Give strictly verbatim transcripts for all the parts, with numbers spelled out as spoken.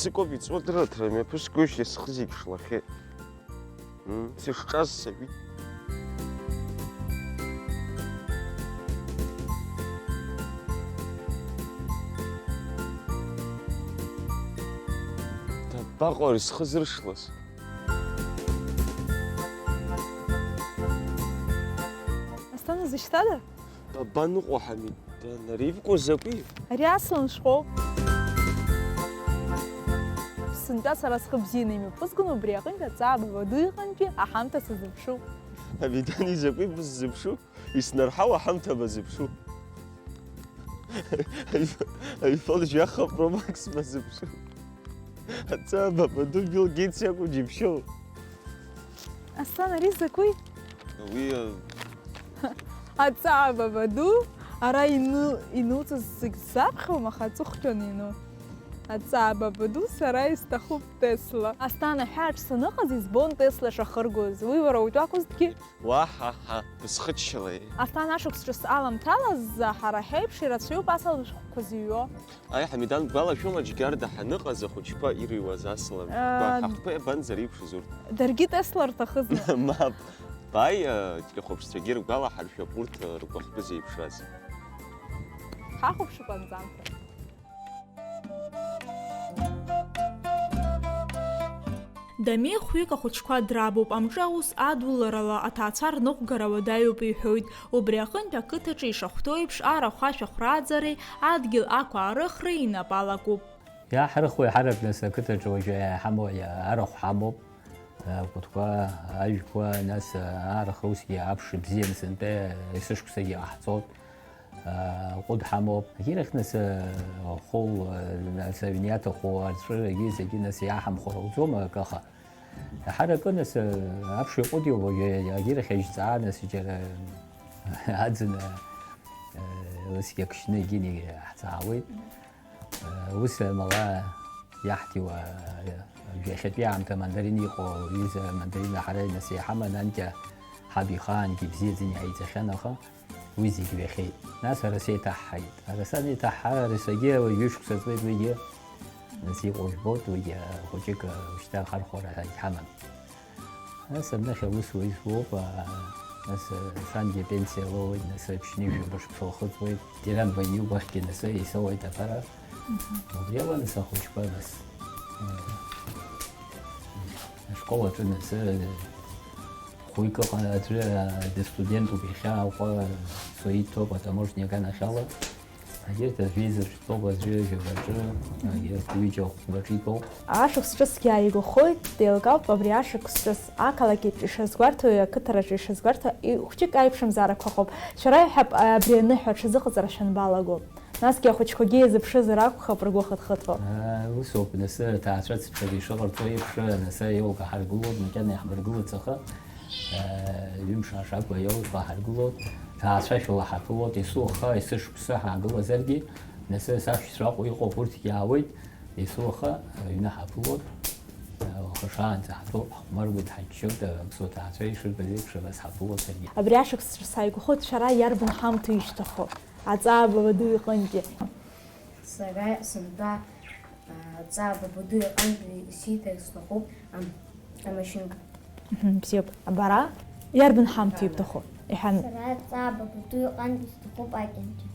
Сыкоуп иҵуа дырраҭара мҩаԥысгоижьҭеи схы зегь шлахьеит. М, сышҿаз сабит. Дабаҟоу ари схы зыршлаз? Асҭана зышьҭада? Бабаныҟәо, Ҳамид, данаривго закәи? Ари аслан шәҟәоуп. Сынтәа сара схы бзианы имҩаԥызгон, убри аҟынтә аҵаа баба ду иҟынтәи аҳамҭа сазыԥшуп. Ҳамидан, изакәи быззыԥшу? Иснарҳау аҳамҭа базыԥшу? Айф-, айфон жәаха Pro Max базыԥшу? Аҵаа баба ду Билл Гейтс иакәу џьыбшьоу? Аслан, ари закәи? Уи, а, Аҵаа баба ду, ара ину-, инуҵаз зегь сзаԥхьом, аха аҵыхәтәан иану. Аҵаа баба ду, сара исҭахуп Тесла. Асҭана, ҳәааҿ саныҟаз избон Тесла шахыргоз. Уи уара утәы акәызҭгьы? Уаҳа-ҳа, бысхыччалеи? Асҭана, ашықәс ҿыц аламҭалаз ҳара ҳаиԥш ирацәаҩуп асалам шәҟәқәа зыҩуа. Аи, Ҳамидан, бгәалашәома, Џьгьарда ҳаныҟаз ахәыҷқәа ирыҩуаз асалам шәҟәқәа? Ыы, ҳахқәа иабанӡариԥшыз урҭ? Даргьы Тесла рҭахызма? Мап. Бааи, ыы, телехәаԥшцәагьы ргәалаҳаршәап урҭ, ыы, ргәахәтәы зеиԥшраз. Ҳахәаԥшып анҵамҭа. Дамеи хәҩык ахәыҷқәа драбуп, амҿы аус адуларала аҭаацәа рныҟәгара уадаҩуп иҳәоит. Убри аҟынтә ақыҭаҿы ишахәҭоу еиԥш, арахә ашәахә рааӡареи адгьыл ақәаарыхреи инапы алакуп. Иаҳрыхуеи ҳарак, нас, ақыҭаҿы уажәы иҳамоу арахә ҳамоуп, акәытқәа, ажәқәа, нас, арахә усгьы аԥш бзианы сынтәа есышықәсагьы иҟаҳҵоит. Ҟәыд ҳамоуп. Агьырахь, нас, хәыл, нас, аҩн иаҭаху арҵәырагьы зегьы, нас, иаҳамхәар ауӡом акы, аха ҳаракы, нас, аԥш иҟәыд иоуп, агьырахь ажьҵаа, нас, џьара аӡын, ус иакшьны егьин иаҳҵаауеит. Ус амала иаҳҭиуа, иахьатәи аамҭа мандарин иҟоу аҩыза амандарин ҳара, нас, иҳаман, анкьа ҳаб ихаангьы ибзиаӡаны иҳаиҵахьан, аха уи зегь ҩахьеит. Нас араса еиҭаҳҳаит. Араса анеиҭаҳҳа, арасагьы уажәы шықәса ҵуеит уигьы. Нас иҟоу жәбоит, уигьы хәыҷык, шьҭа ахархәара ҳәа иҳаман. Нас абнахь аус уаҩ суоуп, а, нас, а, сангьы апенсиа лоуеит, нас аԥшьнижәаба шықәса лхыҵуеит, Џьарам Ваниу убахьгьы нас исоуеит аԥара. Мгм. Убри ала нас ахәыҷқәа нас, а, ашкол аҿы нас, а, хәҩык ыҟан аӡәы, а, дыстудентуп иахьа Аҟәа, Соиҭ ҭоуп атаможни аганахьала. Егьырҭ аӡәы изыршәтәуп, аӡәы жәабаҿы, егьырҭ ҩыџьа хәбаҿы итәоуп. Ашықәс ҿыцгьы ааигәахоит, деилкаауп абри ашықәс ҿыц. Ақалақь аҿы ишазгәарҭо, ақыҭараҿы ишазгәарҭо, и-, хәҷык аиԥшымзаарақәа ыҟоуп. Шәара иҳәап, абри аныҳәа аҽазыҟаҵара шәанбалаго? Насгьы ахәыҷқәагьы иазыԥшызар акәхап ргәы хыҭхыҭуа. Ус ауп, нас, аҭаацәа цыԥхьаӡа ишыҟарҵо еиԥш, нас еилкаҳаргылоит, макьана иаҳмыргылац, аха ҩымш ашакәа еилкаҳаргылоит, ҭаацәашәала ҳаԥылоит, есуаха, есышықәса ҳаагылазаргьы, нас сашьцәа Аҟәа иҟоуп, урҭгьы аауеит, есуаха аҩны ҳаԥылоит, уаха шаанӡа ҳатәоуп, ҳхәмаруеит, ҳаччоит, аԥсуа ҭаацәа ишырбаз еиԥш, абас ҳаԥылоит саргьы. Абри ашықәс сааигәахоит, шәара иарбан ҳамҭоу ишәҭаху? Аҵаа баба ду иҟынтәи. Сара сынтәа, а, аҵаа баба ду иҟынтәи сиҭар сҭахуп, ам-, амашьынка. Мгм, бзиоуп. Бара иарбан ҳамҭоу ибҭаху? Иҳәан- Сара аҵаа баба ду иҟынтәи сҭахуп акьанҿа.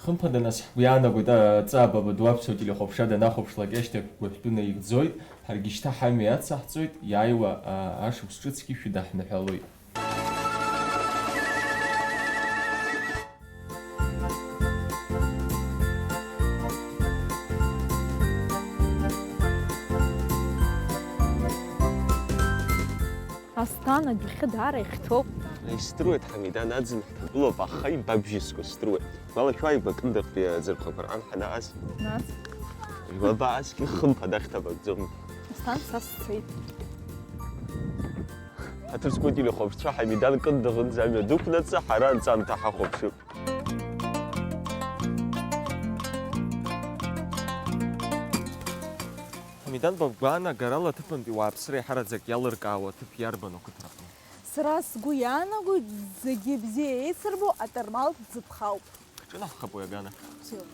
Хымԥада, нас, ҳгәы иаанагоит, а, аҵаа баба ду аԥсуа телехәаԥшра данахәаԥшлак ашьҭахь гәыҳәтәы наигӡоит, ҳаргьы шьҭа ҳамҩа иацаҳҵоит, иааиуа, а, ашықәс ҿыцгьы шәыдаҳныҳәалоит. Асҭана адәахьы даара ихьҭоуп. Исдыруеит, Ҳамидан, аӡын ҳҭагылоуп, аха ибабжьысго сдыруеит. Уалашәааи, бакындахтәи аӡырхақәа рҟан ҳанааз. Нас? Уабаазгьы хымԥада ахьҭабагӡом. Асҭан, са сцеит. Ҳаҭыр зқәу телехәаԥшцәа Ҳамидан Кындыӷынӡа амҩа дықәнаҵы, ҳара анҵамҭа ҳахәаԥшып. Ҳамидан, бабгәаанагарала аҭыԥантәи уааԥсыра иаҳараӡак иалыркаауа аҭыԥ иарбану ақыҭараҟны? Сара сгәы иаанагоит, зегьы бзиа еицырбо атармал ӡыԥхауп. Ҿынаҳхап уи агана. Бзиоуп.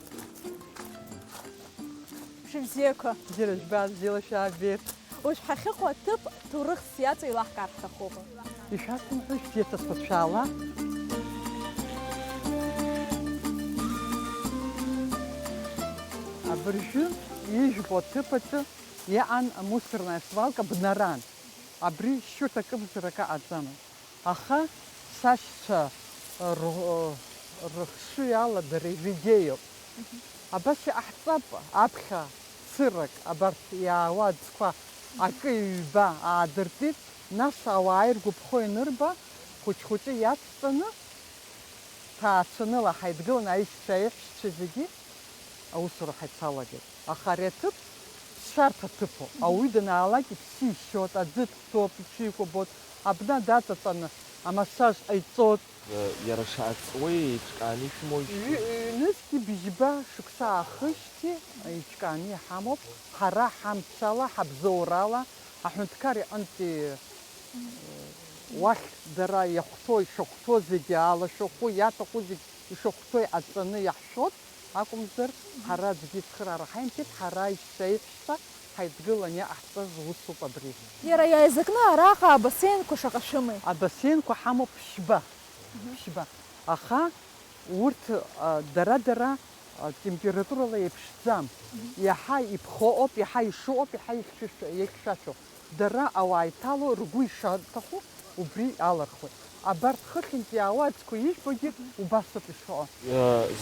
Шәыбзиақәа. Бзиара жәбаз, бзиала шәаабеит. Уажә ҳахьыҟоу аҭыԥ ҭоурыхс иаҵоу еилаҳкаар ҳҭахуп. Ишәасымҳәои, шәзеиҭасуа шәаала. Абыржәы ижәбо аҭыԥ аҿы иҟан амусорная свалка бнаран. Абри шьоҭа акымзарак аҟаӡамызт. Аха сашьцәа ру-, рыхшыҩ ала дара иридеиоуп. Абас иҟаҳҵап, аԥхьа цырак, абарҭ иаауа аӡқәа акы-ҩба аадыртит, нас ауаа иргәаԥхо ианырба, хәыҷ-хәыҷы иацҵаны, ҭаацәаныла ҳаидгыланы аишьцәа аиҳәшьцәа зегьы аусура ҳаицалагеит. Аха ари аҭыԥ ԥсшьарҭа ҭыԥуп. Ауаҩы данаалак иԥсы ишьоит, аӡы ҭәӡоуп, иҽы икәабоит, абна даҵатәаны амассаж ҟаиҵоит. Иара шаҵуеи еиҿкааны ишәымоу ишәҭ-? Ҩ-, ҩнызқьи быжьба шықәса аахижьҭеи еиҿкааны иҳамоуп. Ҳара ҳамчала, ҳабзоурала, аҳәынҭқар иҟынтәи, уахь дара иахәҭоу, ишахәҭоу зегьы, алашәахәы иаҭаху зегь ишахәҭоу иҟаҵаны иаҳшәоит акәымзар, ҳара аӡәгьы ицхыраара ҳаимҭеит, ҳара аишьцәа аиҳәшьцәа ҳаидгылан иҟаҳҵаз усуп абри. Иара иааизакны араҟа абасеинқәа шаҟа шәымеи? Абасеинқәа ҳамоуп ԥшьба. Ԥшьба. Аха урҭ, а, дара-дара, а, температурала еиԥшӡам. Иаҳа иԥхоуп, иаҳа ишыҟоуп, иаҳа ихьшәашәа-, ихьшәашәоуп. Дара ауаа иҭало ргәы ишаҭаху убри алырхуеит. Абарҭ хыхьынтә иаауа аӡқәа ижәбогьы убасоуп ишыҟоу.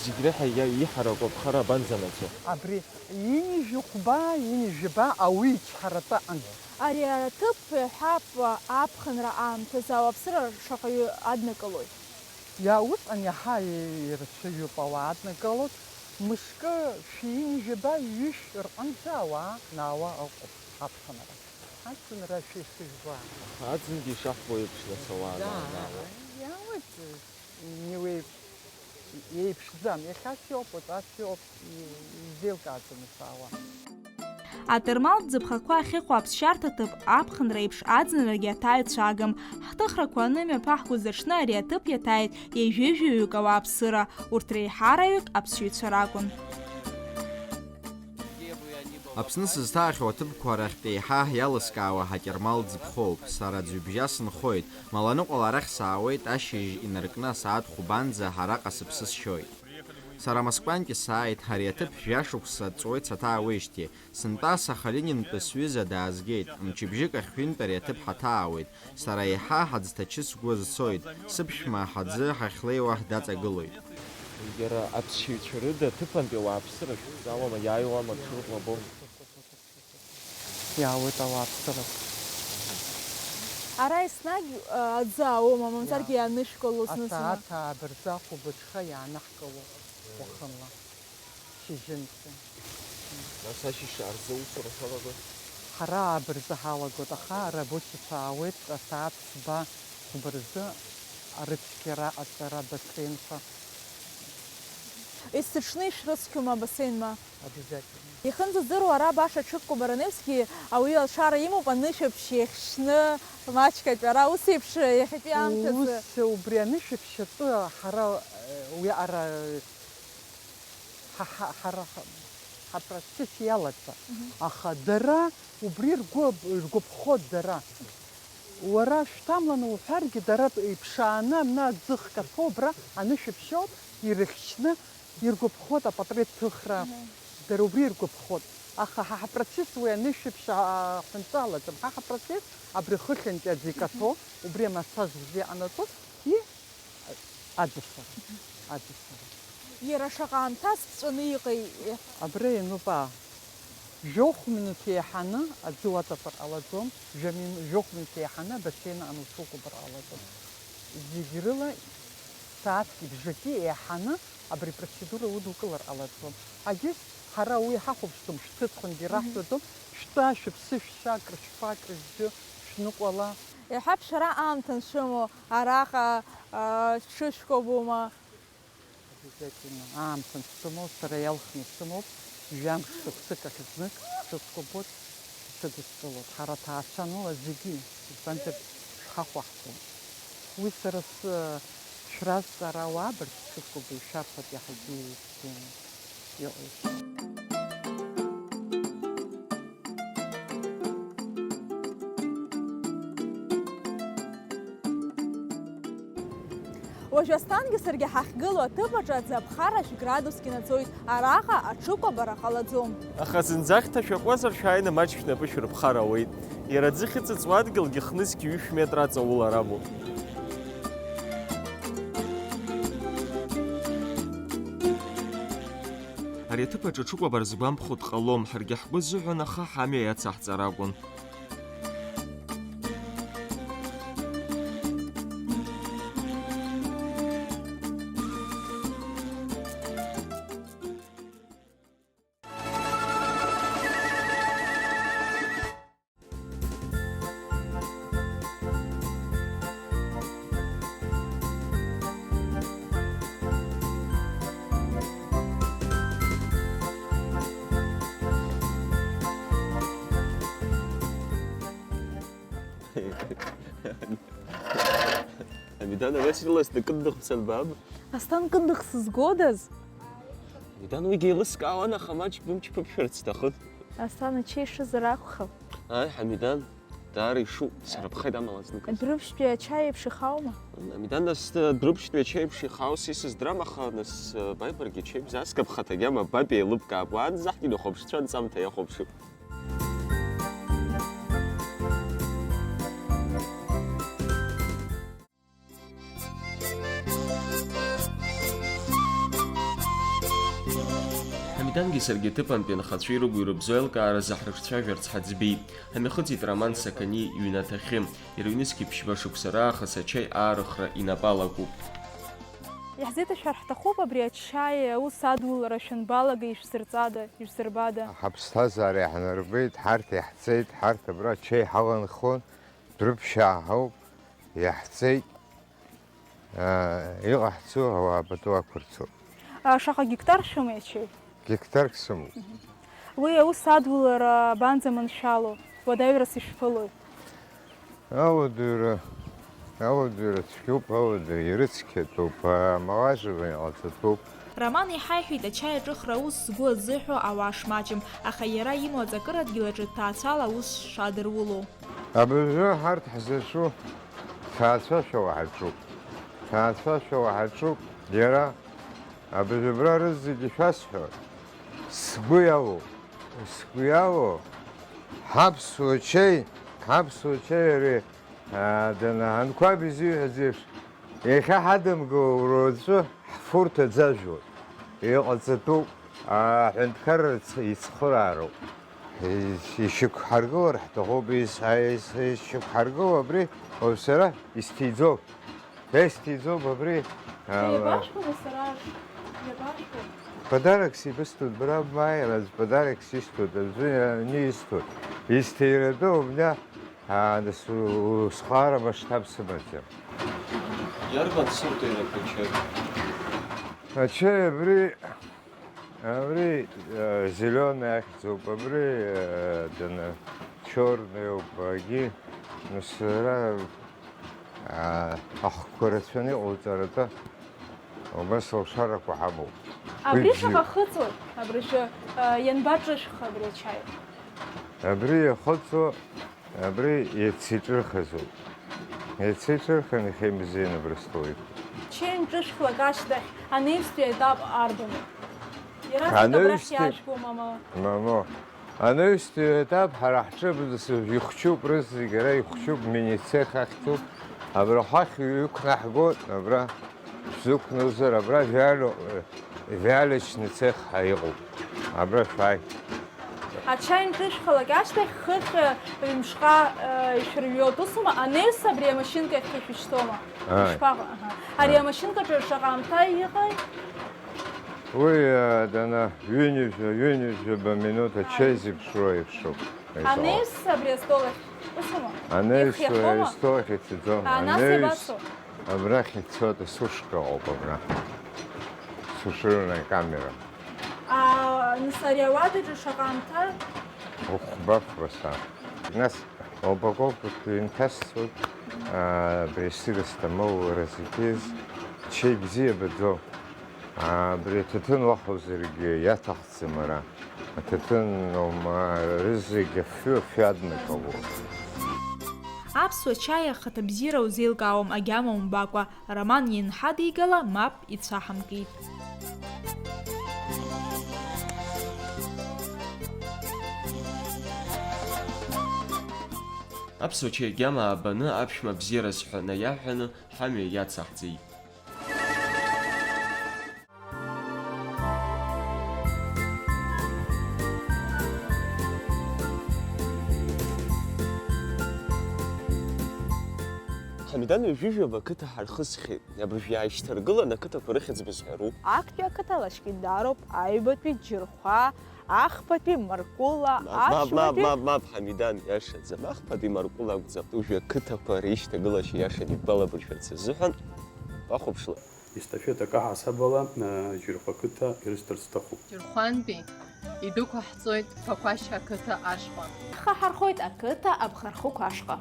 Зегь реиҳа иа-, иҳараку аԥхара абанӡанаӡо? Абри ҩынҩажәи хәба, ҩынҩажәи жәаба ауаҩы ичҳаратәы аҟынӡа. Ари аҭыԥ, иҳәап, аԥхынра аамҭазы ауааԥсыра шаҟаҩы аднакылои? Иа-, усҟан иаҳа ирацәаҩуп ауаа аднакылоит. Мышкы шәи ҩынҩажәи жәаба, ҩышә рҟынӡа ауаа наауа ыҟоуп аԥхынра. Аӡынра шәи шәи жәба. Аха аӡынгьы ишаҳбо еиԥш, нас ауаа Да, наауеит. Иауеит, иеиԥш-, иеиԥшӡам. Иахьас иоуп, уаҵәас иоуп, и-, изеилкааӡом исаауа. Аҭырмал ӡыԥхақәа ахьыҟоу аԥсшьарҭа ҭыԥ аԥхынра еиԥш аӡынрагьы аҭаҩцәа агым. Ҳҭыхрақәа анымҩаԥаҳгоз аҽны ари аҭыԥ иаҭааит ҩажәи жәаҩык ауааԥсыра, урҭ реиҳараҩык аԥсшьаҩцәа ракәын. Аԥсны сызҭаахьоу аҭыԥқәа рахьтә еиҳа иалыскаауа ҳаҭырмал ӡыԥхоуп. Сара аӡҩыбжьа сынхоит, Маланыҟәала арахь саауеит, ашьыжь инаркны асааҭ хәбанӡа араҟа сыԥсы сшьоит. Сара Москвантәи сааит, ари аҭыԥ жәашықәса ҵуеит саҭаауеижьҭеи. Сынтәа Сахалинынтәи сҩыза даазгеит, мчыбжьык ахь ҩынтә ари аҭыԥ ҳаҭаауеит. Сара еиҳа ҳаӡҭачы сгәы азцоит, сыԥшәма ҳаӡы ҳахьлеиуа даҵагылоит. Иара аԥсшьаҩцәа рыда аҭыԥантәи ауааԥсыра шәыдҵалама, иааиуама, дшырӷәӷәабом? Иаауеит ауааԥсыра. Ара еснагь, а, аӡы аауама, мамзаргьы Иа. Ианышәкыло зны-зынла? Асааҭ ааба рзы ахәылбыҽха иаанаҳкылоит уахынла. Шьыжьынтәи. Нас ашьыжь шаҟа рзы аусура шәалагои? Ҳара ааба рзы ҳалагоит, аха арабочицәа аауеит, асааҭ ԥшьба, хәба рзы арыцқьара, аҵара, абасеинқәа. Есыҽны ишәрыцқьома абасеинқәа? Обязательно. Ихынӡаздыруа ара баша ҽык кәабара анеиԥшгьы ауаҩы алшара имоуп анышәаԥшь иахьшьны маҷк атәара, ус еиԥш иахьатәи аамҭазы. Ус, убри анышәаԥшь атәы ҳара, уи ара Ҳа, ҳа, ҳара ҳа, ҳапроцесс иалаҵа. Мгм. Аха дара убри ргәы, ргәаԥхоит дара. Уара шәҭамлан уҳәаргьы, дара иԥшааны, амна аӡы хкаҭәо убра анышәаԥшьоит, ирыхьчны иргәаԥхоит апатреҭ ҭыхра. Мгм. Дара убри иргәаԥхоит. Аха ҳа ҳапроцесс уи анышәаԥшь аҳәынҵа алаҵам. Ҳа ҳапроцесс абри хыхьынтәи аӡы икаҭәо, мгм, убри амассаж бзиа ҟанаҵоит, и Аӡысара. Аӡысара. Иара шаҟа аамҭаз ԥҵәаны иҟеи? Абра иануп, аа. Жәохә минуҭ еиҳаны аӡы уаҵатәар ҟалаӡом, жәа мин-, жәохә минуҭ еиҳаны абасеин ануцәукәабар ҟалаӡом. Зегь рыла сааҭки бжаки еиҳаны абри процедура удукылар ҟалаӡом. Агьыс ҳара уи ҳахәаԥшӡом, шәҭыҵхәангьы, мгм, раҳәаӡом, шәтәа, шәыԥсы шәшьа, акрышәфа, акрышәжьы, шәныҟәала. Иҳәап, шәара аамҭа аншәымоу, араҟа, аа, шәҽышәкәабома? Обязательно. Аамҭа аншәымоу, сара иалхны исымоуп, жәамш шықәсык ахь знык сышәкәабоит, исыдыскылоит. Ҳара ҭаацәаныла зегьы, избанзар, шәҳахәаҳхәон. Уи сара сшәразҵаара ауаа абыржә сышәкәабо ишәарҭоит иаҳагьы. Иҟоуп. Уажә Асҭангьы саргьы ҳахьгылоу аҭыԥ аҿы аӡы аԥхара жәградуск инаӡоит, араҟа аҽыкәабара ҟалаӡом. Аха зынӡа хьҭашәа акуазар, шәааины маҷк шәнапы шәрыԥхар ауеит. Иара аӡы ахьыҵыҵуа адгьылгьы хнызқь ҩышә метра аҵаулара амоуп. Ари аҭыԥ аҿы аҽыкәабара згәамԥхо дҟалом, ҳаргьы ҳгәы азыҳәан аха ҳамҩа иацаҳҵар акәын. Амидан, абас иласны кындыхәцан баб? Асҭан, кындых сызгодаз? Амидан, уигьы еилыскаауан, аха маҷк бымч ԥыбшәарц сҭахын. Асҭан, ачеи шызар акәхап. Аи, Ҳамидан, даара ишуп, сара бхеит амала знык. Дрыԥшьтәи ачаи еиԥш ихаума? Амидан, нас, дрыԥшьтәи ачаи еиԥш ихаау сисыздрам, аха, нас, баибаргьы чеи бзаскып, хаҭагьама баб еилыбкаап, уаанӡа ҳкинохәаԥшцәа анҵамҭа иахәаԥшып. Ҳамидангьы саргьы аҭыԥантәи анхацәа ирыгу-ирыбзоу аилкааразы ҳрыҿцәажәарц ҳаӡбеит. Ҳамҩахыҵит Роман Сақаниа иҩнаҭахьы. Иара ҩнызқьи ԥшьба шықәса раахыс ачаи аарыхра инапы алакуп. Иаҳзеиҭашәар ҳҭахуп абри ачаи аус адулара шәанбалага, ишәзырҵада, ишәзырбада? Ҳаԥсҭазаара иаҳнарбеит, ҳарҭ иаҳҵеит, ҳарҭ абра ачаи ҳаланхон. Дрыԥшьаа ҳауп, иаҳҵеит, аа, иҟаҳҵо ауаа пату ақәырҵоит. А, шаҟа гектар шәымоу ачаи? Гектарк сымоуп. Мгм. Уи аус адулара абанӡаманшәало, уадаҩрас ишәԥылои? Ауадаҩра, ауадаҩра цәгьоуп, ауадаҩра ирыцқьатәуп, амалажьра иҟаҵатәуп. Роман иҳаиҳәеит, ачаи аҿыхра аус згәы азыҳәо ауаа шмаҷым, аха иара имоу аҵакырадгьыл аҿы ҭаацәала аус шадырулоу. Абыржәы ҳарҭ ҳзаҿу ҭаацәашәала ҳаҿуп. Ҭаацәашәала ҳаҿуп, иара абыржәы абра рызегьы шәасҳәоит. Сгәы иалоу, сгәы иалоу, ҳаԥсуа чеи, ҳаԥсуа чеи ари, аа, дана, анқәаб изиҳәаз еиԥш, иахьа ҳадымгыло уара уаҵәы ҳфурҭа ӡажәуеит. Иҟаҵатәуп, аҳәынҭқарра ицхыраароуп. Ишьақәҳаргылар ҳҭахуп, ис-, ис-, ишьақәҳаргыло абри, уажә сара исҭиӡом. Исҭиӡом абри. Иабашәҳәо сара, иабашәҳәо? Подарок сибысҭоит, бара бмааир аӡә подарок сисҭоит, аӡәы ани исҭоит. Исҭиратәы убна, аа, нас у-, усҟара масштаб сымаӡам. Иарбан сорту иара ачаи? Ачаи абри Абри, э, зеленый ахьӡуп, абри, э, дана, черный ауп, агьи, нас ара, а, ахқәа рацәаны иҟауҵаратәы убас алшарақәа ҳамоуп. Абри уи бзиоуп. Шаҟа хыҵуеит, абыржәы, э, ианбаҿышәха абри ачаи? Абри иахыҵуа Абри иацы иҿырхызоуп. Иацы иҿырхын, иахьа имазеины абра стол иқәуп. Чеи нҿышәхлак ашьҭахь анаҩстәи аетап арбану? Иаразнак абрахь Анаҩстәи иаажәгоу, мамоу? Мамоу. Анаҩстәи аетап ҳара ҳҿы абызшәа ихәчуп, рызегь ара ихәчуп, мини-цех ахьӡуп. Абра ҳахь иҩықәнаҳгоит, абра. Шәзықәнозар, абра виало-, виалочный цех ҳәа иҟоуп. Абра шәааи. Ачаи нҿышәхалак ашьҭахь хыхь, ҩымшҟа, э, ишәырҩуеит. Усума, анаҩс абри амашьынкахь ишәышьҭоума? Ааи. Ишԥаҟа-, аҳа. Ари ааи. Амашьынкаҿы шаҟа аамҭа иҟеи? Уи, э, дана, ҩынҩажәа, ҩынҩажәаба минуҭ ачаи ааи. Зеиԥшроу еиԥшуп. Анаҩс абри астол ахь, усума? Анаҩс ихиахома? Астол ахь ицаӡом. А, нас анаҩс иабацо? Абрахь ицоит, асушка ыҟоуп абра. Сушильная камера. А, нас ари ауадаҿы шаҟа аамҭа? Ухәба фбаса. Нас аупаковкақәа инҭасҵоит, а, абри сырасҭамол разы иҭиз, чеи бзиа баӡом. А, абри аҭаҭын уахәозаргьы иаҭахӡам ара. Аҭаҭын аума рызегь афҩы, афҩы аднакылоуп. Аԥсуа чаи ахаҭабзиара узеилкаауам агьама умбакәа, Роман ианҳадигала, мап ицәаҳамкит. Аԥсуа чаи агьама аабаны аԥшәма бзиараз ҳәа наиаҳәаны ҳамҩа иацаҳҵеит. Ҳамидан ҩажәижәаба қыҭа ҳархысхьеит. Абыржә иааишьҭаргылан ақыҭақәа рыхьӡ бызҳәару? Актәи ақыҭа Лашькьындароуп, аҩбатәи Џьырхәа, ахԥатәи Маркула, Мап, мап, мап, аԥшәматәи мап, мап, Ҳамидан, иашаӡам. Ахԥатәи Маркула акәӡам. Уажәы ақыҭақәа реишьҭагылашьа иаша идбалабыршәарц азыҳәан, бахәаԥшла. Естафета каҳасабала, э, Џьырхәа қыҭа ирысҭарц сҭахуп. Џьырхәантәи идәықәаҳҵоит Ԥақәашь ақыҭа ашҟа. Ҳхы ҳархоит ақыҭа Аԥхархықә ашҟа.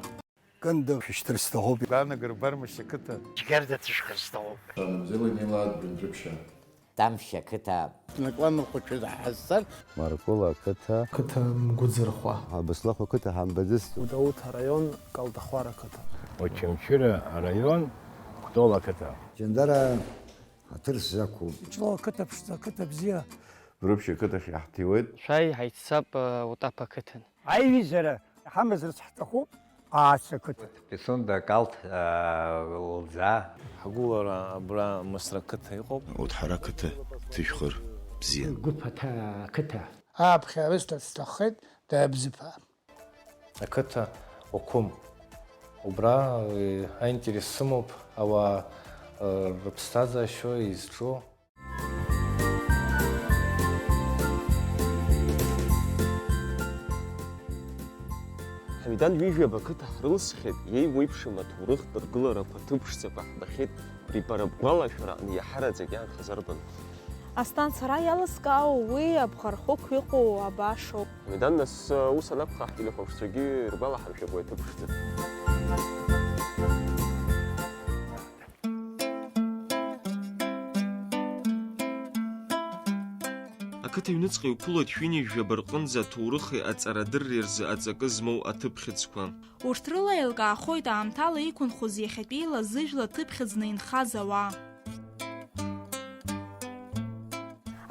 Кындыӷ шәышьҭыр сҭахуп. Гәаанагара Бармашь ақыҭа. Џьгьарда ҭышәхыр сҭахуп. Шанамзело инеилааит Бынтәыԥшьа. Тамшь ақыҭа. Накланнахәыцәа ҳазцар. Маркула ақыҭа. Қыҭа Мгәыӡырхәа. Абыслахә ақыҭа ҳамбаӡыцтәуп. Гәдоуҭа араион, Калдахәара ақыҭа. Очамчыра араион, Кәтол ақыҭа. Ҷандара ҳаҭыр сзақәуп. Ҷлоу ақыҭа ԥшӡа, ақыҭа бзиа. Брыԥшь ақыҭахь иаҳҭиуеит. Шәааи, ҳаиццап, э, Утаԥ ақыҭан. Аиҩызара ҳамазарц ҳҭахуп, Аац ақыҭа. Пицунда Калҭ, э, лӡаа. Ҳгәылара абра Мысра ақыҭа иҟоуп. Урҭ ҳара ақыҭа ҭышәхыр бзиан. Гәыԥ аҭа-, ақыҭа. Ааԥхьа рысҭарц сҭаххеит, Даабзыԥаа. Ақыҭа Окәым. Убра, э, аинтерес сымоуп, ауаа, э, рыԥсҭазаашьа изҿу. Ҳамидан ҩажәаба қыҭа ҳрылсхьеит, иеиуеиԥшым аҭоурыхтә ргыларақәа ҭыԥшӡақәа ҳбахьеит, абри бара бгәалашәара аҟны иаҳараӡак иаанхаз арбану? Асҭан, сара иалыскаауа уи Аԥхархықә иҟоу абашоуп. Ҳамидан, нас, ус анакәха, ҳтелехәаԥшцәагьы иргәалаҳаршәап уи аҭыԥ ԥшӡа. Ақыҭа аҩныҵҟа иуԥылоит шәинижәаба рҟынӡа аҭоурыхи аҵарадырреи рзы аҵакы змоу аҭыԥхьыӡқәа. Урҭ рыла еилкаахоит аамҭала иқәынхоз иахьатәиала зыжәла ҭыԥхьыӡны инхаз ауаа.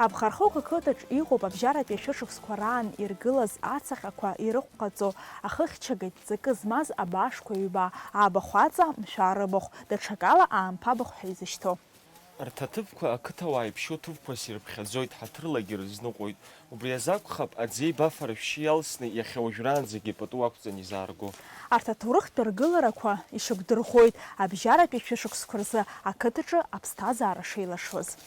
Аԥхархықә ақыҭаҿ иҟоуп абжьаратәи ашәышықәсқәа раан иргылаз ацаҟьақәа ирыҟәҟаҵо, ахыхьчагатә ҵакы змаз абаашқәа ҩба, аабахәаҵа, мшәарыбахә, даҽакала аамԥабахә ҳәа изышьҭоу. Арҭ аҭыԥқәа ақыҭауаа иԥшьоу ҭыԥқәас ирыԥхьаӡоит, ҳаҭырлагьы ирызныҟәоит. Убри азы акәхап, аӡеибафара шәшьы иалсны иахьа уажәраанӡагьы пату ақәҵаны изаарго. Арҭ аҭоурыхтә ргыларақәа ишьақәдырӷәӷәоит абжьаратәи шәышықәсқәа рзы ақыҭаҿы аԥсҭазаара шеилашуаз.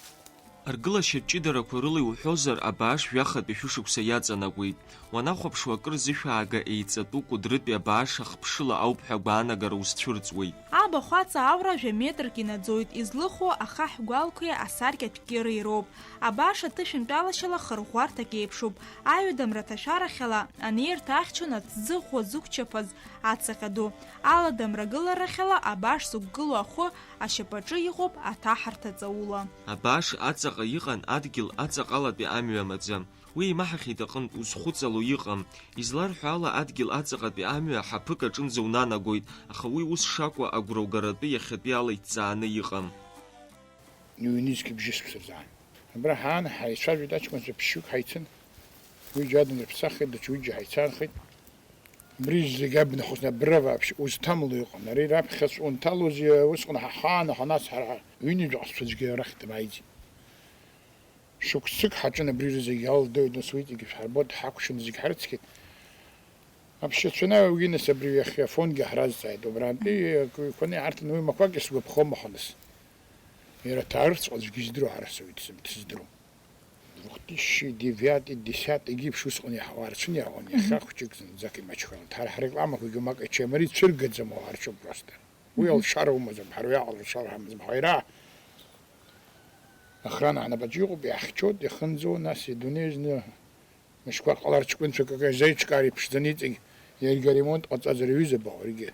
Аргылашьатә ҷыдарақәа рыла иуҳәозар, абааш жәахатәи шәышықәса иаҵанакуеит. Уанахәаԥшуа акыр зышәаага еиҵатәу Кәыдрытәи абааш ахԥшыла ауп ҳәа агәаанагара узцәырҵуеит. Абахәаҵа аура жәа метрк инаӡоит, излыху ахаҳә гәалқәеи асаркьатә кьыреи роуп. Абааш аҭышәынтәалашьала хырӷәӷәарҭак еиԥшуп. Аҩадамра ҭашәарахьала анеирҭа ахьчон аҭӡы ӷәӷәа зықәчаԥаз ацаҟьа ду. Аладамра гыларахьала абааш зықәгылоу ахәы ашьапаҿы иҟоуп аҭаҳарҭа ҵаула. Абааш аҵаҟа иҟан адгьыл аҵаҟалатәи амҩа маӡа. Уи еимаҳахьеит аҟынтә, узхәыҵало иҟам. Изларҳәо ала, адгьыл аҵаҟатәи амҩа ҳаԥык аҿынӡа унанагоит, аха уи ус шакәу агәра угаратәы иахьатәиала иҭҵааны иҟам. Ҩнызқь бжьышықәса рзы. Абра ҳаан, ҳаицәажәеит аҷкәынцәа ԥшьҩык ҳаицын. Ҩыџьа адын ирыԥсаххьеит, даҽа ҩыџьа ҳаицаанхеит. Абри зегь абнахәыцны абра вообще узҭамло иҟан. Ари раԥхьаҵәҟьа унҭалозеи, усҟан ҳа ҳаан, аха нас ҳара ҩынҩажәаҟа сцәаӡәгьы арахь дмааиӡеит. Шықәсык ҳаҿын абри рызегь иалдоит, нас уи зегьы шәҳарбоит, ҳакәшан зегь ҳрыцқьеит. Аԥшьацәа наҩугьы, нас абри иахьа Афонгьы ҳразҵааит, убрантәи акы ҩқәаны иҳарҭан, уи мақәак исгәаԥхом, аха нас. Иара аҭаарыхҵәҟьа аӡәгьы издыруа ҳара соуит, сымҭ сыздыруам. Двух тысячи девятый, десятый гьы ԥшь усҟан иаҳауа рцәын иаауан, иахьа хәҷык зынӡак имаҷхалан. Ҳара ҳрекламақәагьы мак ачамари цәыргаӡам, ауаа рҿы просто. Уи алшара умаӡам, ҳара уиаҟара алшара ҳамаӡам, ҳаира. Охрана ҳнапаҿы иҟоуп, иаҳхьчоит, иахынӡауа, нас идунеи зны мышқәак ҟалар ҷкәынцәак акы зеиҿкаара иԥшӡаны иҵегь, иаргьы аремонт ҟаҵазар аҩыза баҟа, иаргьы.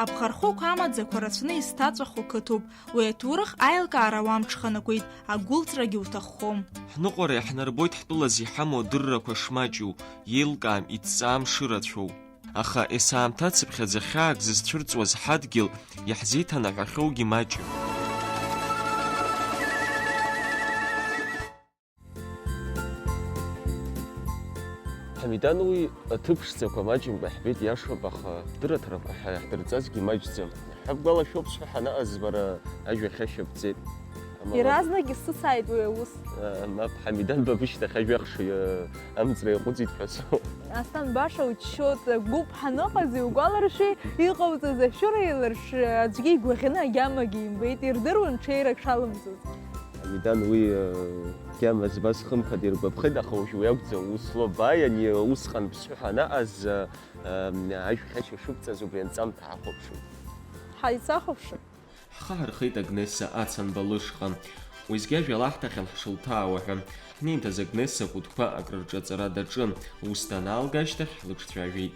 Аԥхархәықә амаӡақәа рацәаны изҭаҵәаху қыҭоуп, уи аҭоурых аилкаара уамҽханакуеит, агәылҵрагьы уҭаххом. Ҳныҟәара иаҳнарбоит ҳтәылаз иҳамоу адыррақәа шмаҷу, иеилкаам, иҭҵаам шырацәоу. Аха есаамҭацыԥхьаӡа хьаак зызцәырҵуаз ҳадгьыл иаҳзеиҭанаҳәахьоугьы маҷым. Ҳамидан, уи аҭыԥ ԥшӡақәа маҷымкәа иаҳбеит, иашоуп, аха дырраҭарақәа ҳа-, иаҳдырҵазгьы маҷӡам. Ҳабгәалашәоуп сҳәо ҳанаҟаз, бара ажәа хьашьа бҵеит. Амала Иаразнак исыцааит уи аус. А, мап, Ҳамидан, ба бышьҭахь ажәа хшыҩ, а, амҵра иаҟәыҵит ҳәа соуп. Аслан, баша уччоит, гәыԥ ҳаныҟаз иугәаларшәеи, иҟауҵаз ашәыра еиларш, аӡәгьы игәаӷьны агьамагьы имбеит, ирдыруан ҽеирак шалымҵыз. Ҳамидан, уи, а, гьама збаз хымԥада иргәаԥхеит, аха уажә уи акәӡам, ус лоуп. Бааи, ани усҟан бсҳәо ҳанаҟаз, а, а, ажәхьашьа шыбҵаз убри анҵамҭа ҳахәаԥшып. Ҳаицахәаԥшып. Ҳхы ҳархеит Агнеса Ацанба лышҟа. Уеизгьы ажәа лаҳҭахьан ҳшылҭаауа ҳәа. Ҳнеимҭаз Агнеса акәытқәа акрырҿаҵара даҿын. Ус данаалга ашьҭахь лыҿцәажәеит.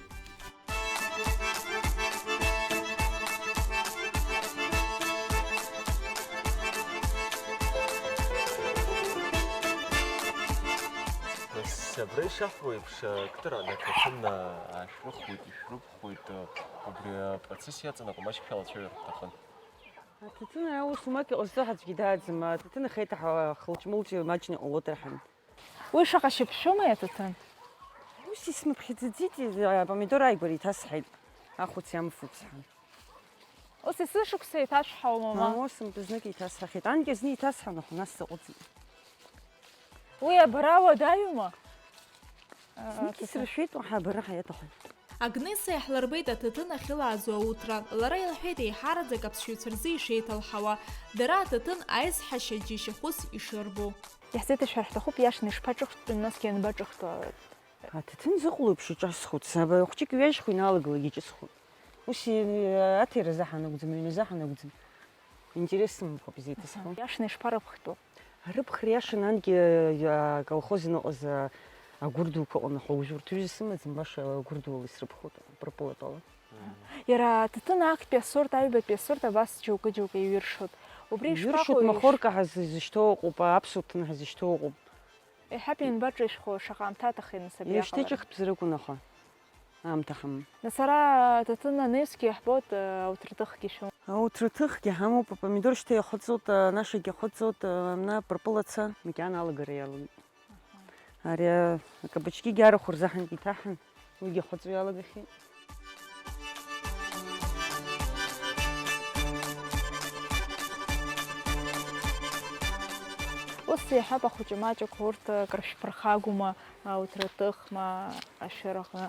Нас абра ишаҳҳәо еиԥш, акыраҟны аҭаҭын аашәрыхуеит, ишәрықәхоит, убри апроцесс иаҵанакуа маҷк шәалацәажәар ҳҭахын. Аҭаҭын аус умак иҟазҵо ҳаӡәгьы дааӡам, аҭаҭын ахеиҭаҳәа хылҿ-мылҿ маҷны иҟалоит рҳәан. Уи шаҟа шьапшымеи аҭаҭын? Ус исмыԥхьаӡаӡеит, апомидор ааигәара иҭасҳаит, ахәыц иамфуп сҳәан. Ус есышықәса еиҭашәҳауа, мама? Мамоу, сынтәа знык еиҭасҳахьеит. Анкьа зны еиҭасҳан, аха нас саҟәыҵит. Уи абара уадаҩума? Знык исыршәеит, уаҳа абара ҳаиаҭахым. Агнеса иаҳлырбеит аҭаҭын ахьылааӡо ауҭра. Лара илҳәеит еиҳараӡак аԥсшьаҩцәа рзы ишеиҭалҳауа, дара аҭаҭын аизҳашьа џьашьахәыс ишырбо. Иаҳзеиҭашәҳәар ҳҭахуп, иашаны ишԥаҿыхтәу, насгьы ианбаҿыхтәу? Аҭаҭын зыҟало еиԥш иҿасхуеит, саба хәҷык иҩажьхо иналагалак иҿысхуеит. Ус и-, аҭира заҳан акәӡам, аҩны заҳан акәӡам. Интересны мыхәап изеиҭасҳәо. Иашаны ишԥарыԥхтәу? Арыԥхра иашан анкьа, а, аколхоз иныҟаз, а, агәыр дуқәа ыҟан, аха уажәы урҭ ҩыза сымаӡам, баша агәыр дуала исрыԥхоит, Пырпылатәала. Иара аҭаҭын актәи асорт, аҩбатәи асорт абас џьоукы-џьоукы иҩыршоит. Убри Иҩыршоит, ишԥаҟоу, иш- махорка ҳазышьҭоу ыҟоуп, аԥсуа ҭын ҳазышьҭоу ыҟоуп. Еиҳаб ианбаҿышәхо, шаҟа аамҭа аҭахеи, нас, абри Ижәдыџьа аҟалара? Хԥызракәын, аха аамҭа ҳамам. Нас ара аҭаҭын анаҩсгьы иаҳбоит, ауҭраҭыхгьы шәымоуп. Ауҭраҭыхгьы ҳамоуп, апомидор шьҭа иахыҵуеит, анашагьы ахыҵуеит, ана Пырпылаца макьана алагара иалагеит. Ари акабачкигьы арахә рзаҳангьы иҭаҳан, уигьы ахыҵуа иалагахьеит. Ус иаҳәап, ахәыҷы маҷқәа урҭ, ы, крышәԥырхагоума, ауҭраҭых ма ашәыраҟны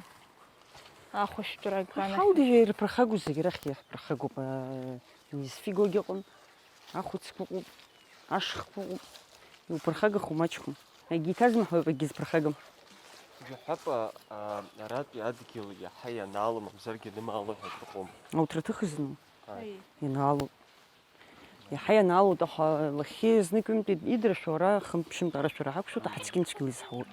ахәышәтәра агранахь? Ҳалдыжә ирԥырхагоу зегь рахь иаҳԥырхагоуп, ы, изфигогьы ыҟан, ахәыцқәа ыҟоуп, ашхқәа ыҟоуп, иуԥырхагахо маҷхом. Егьа иҭазмаҳауп, егьа изԥырхагам. Жәаҳәап, а, аратәи адгьыл иаҳа ианаало, мамзаргьы анымаало ҳәа акрыҟоума? Ауҭраҭых зну? Ааи. Ианаало. Иаҳа ианаалоит, аха лахьхьи знык-ҩынтәи идыршәо, ара хынтә-ԥшьынтә арашәара ҳақәшәоит, аҳаҵгьы мчгьы изаҳауеит.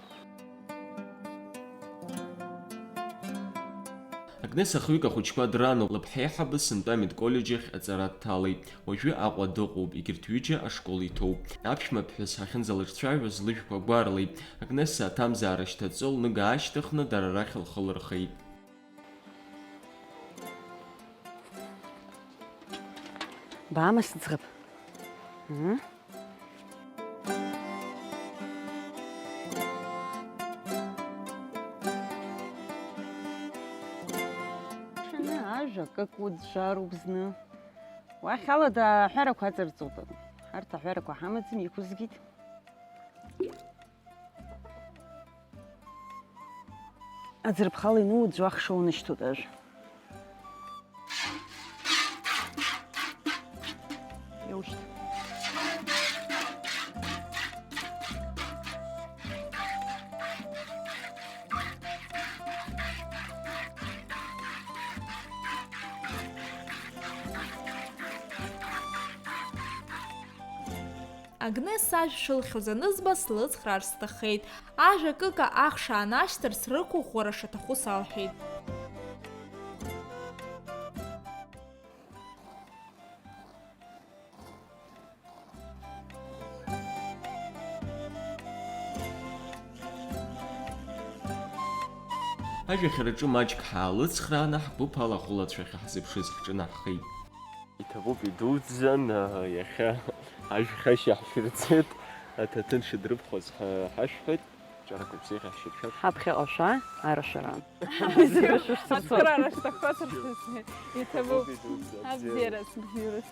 Агнеса хҩык ахәыҷқәа драну, лыԥҳа еиҳабы сынтәа амедколлеџь ахь аҵара дҭалеит. Уажәы Аҟәа дыҟоуп, егьырҭ ҩыџьа ашкол иҭоуп. Аԥшәма ԥҳәыс ҳахьынӡалыҿцәажәоз лыжәқәа гәарлеит. Агнеса аҭамзаара шьҭаҵо лныга аашьҭыхны дара рахь лхы лырхеит. Баама сыӡӷаб? Ыы? Шәаны ажәа акык уӡәӡәароуп зны. Уахь алада аҳәарақәа аҵарҵоит. Арҭ аҳәарақәа ҳамаӡам, иқәызгеит. Аӡырԥхала инуӡәӡәо ахша унашьҭуеит ажә. Иушьҭ. Агнес сажә шылхьоз анызба, слыцхраар сҭаххеит. Ажәа кыка ахша анашьҭырц, рықәыӷәӷәара шаҭаху салҳәеит. Ажәахьараҿы маҷк ҳаалыцхрааны, ҳгәыԥ алахәылацәахь ҳзыԥшыз ҳҿынаҳхеит. Иҭабуп, идуӡӡан, иахьа ажәхьашьа ҳшәырҵеит, аҭаҭын шыдрыԥхоз ҳа-, ҳашәҳәеит, ҿарақәак бзиахьа ҳшьапшәап. Ҳаԥхьаҟа шәаа, арашәара. Ацхыраара шәҭаххозар, иҭабуп. Иҭабуп, идуӡӡан, абзиараз, бзиараз.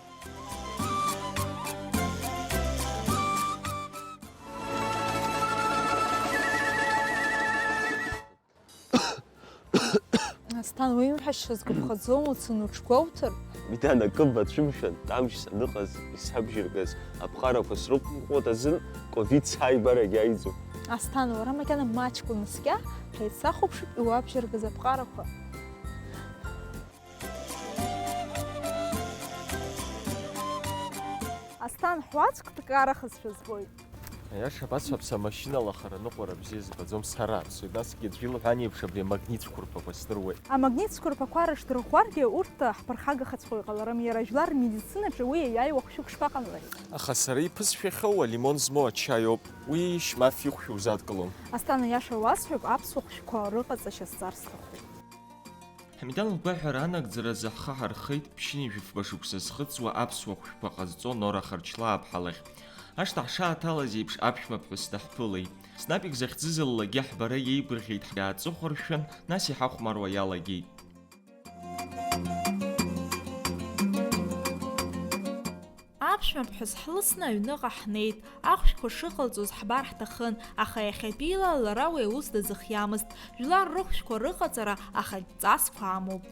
Асҭан, уимҳәашьа, сгәаԥхаӡом, уцаны уҽгәоуҭар? Мидан, акы бацәымшәан, амш саныҟаз, исабжьыргаз аԥҟарақәа срықәымкәот азын, ковид сааибарагь аиӡом. Асҭан, уара макьана маҷк унаскьа, ҳәа исахәаԥшып иуабжьаргаз аԥҟарақәа. Асҭан, ҳуаӡәк дкарахазшәа збоит. Аиаша бацәаԥса, амашьына лахара ныҟәара бзиа збаӡом сара. Сыҩнасгьы аӡә илҳәан еиԥш, абри амагнит цәқәырԥақәа сдыруеит. Амагнит цәқәырԥақәа рышдырӷәӷәаргьы, урҭ ҳԥырхагахаҵәҟьоу иҟаларым, иара жәлар рмедицина аҿы уи иаиааиуа хәшәык шԥаҟамлари? Аха сара иԥысшәахьоу алимон змоу ачаи ауп. Уи шьмаф ихәшә узадкылом. Асҭан, аиаша уасҳәап, аԥсуа хәшәқәа рыҟаҵашьа сҵар сҭахуп. Ҳмидан лгәаҳәара анагӡаразы ҳхы ҳархеит, ԥшьынҩажәи фба шықәса зхыҵуа аԥсуа хәшәқәа ҟазҵо Нора Харчлааԥҳа лахь. Ашҭа ҳшааҭалаз еиԥш аԥшәмаԥҳәыс даҳԥылеит. Снапик захьӡыз ллагьы ҳбара иеигәырӷьеит, иааҵыхәаршәан, нас иҳахәмаруа иалагеит. Аԥшәмаԥҳәыс ҳлысны аҩныҟа ҳнеит, ахәшәқәа шыҟалҵоз ҳбар ҳҭахын, аха иахьатәиала лара уи аус дазыхиамызт. Жәлар рыхәшәқәа рыҟаҵара ахатә ҵасқәа амоуп.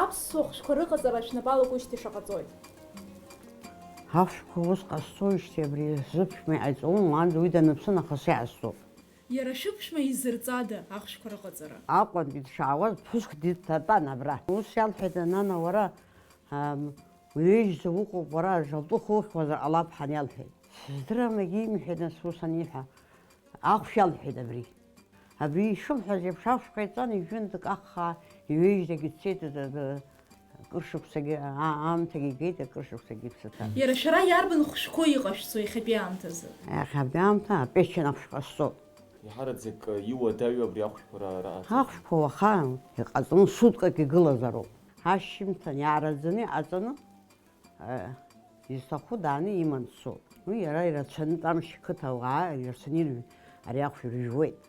Аԥсуа хәшәқәа рыҟаҵара шәнапала угәышьҭ ишаҟаҵои? Ахәшәқәа ус ҟазҵоижьҭеи абри зыԥшәма иҟаиҵауан, уаанӡа уи даныԥсы нахыс иҟазҵо. Иара шәыԥшәма изырҵада ахәшәқәа рыҟаҵара? Аҟәантәи дшаауаз ԥҳәыск дҭатәан абра. Ус иалҳәеит, нана, уара, ам, уҩежьӡа уҟоуп, уара жалтәыха ухьуазар ҟалап ҳәа иалҳәеит. Сыздырам, егьимҳәеит, нас ус аниҳәа, ахәшә иалҳәеит абри. Абри ишылҳәаз еиԥш ахәшә ҟаиҵан, ижәҩан дкаххаа, иҩежьӡагьы дцеит, д-, д-, кыр шықәсагьы, а-, аамҭагьы геит, акыр шықәсагьы иԥсы ҭан. Иара шәара иарбан хәшәқәоу иҟашәҵо иахьатәи аамҭазы? Иахьатәи аамҭа апечен ахәшә ҟасҵоит. Иҳараӡак иуадаҩу абри ахәшәқәа ра-, раҟаҵара? Ахәшәқәа уаха иҟаҵаны суткак игылазароуп. Ашьжьымҭан иаараӡаны иҟаҵаны, э, изҭаху дааны иман дцоит. Уи иара ирацәаны, Ҵәамшь қыҭа ауаа ирацәаны иржә-, ари ахәшә иржәуеит.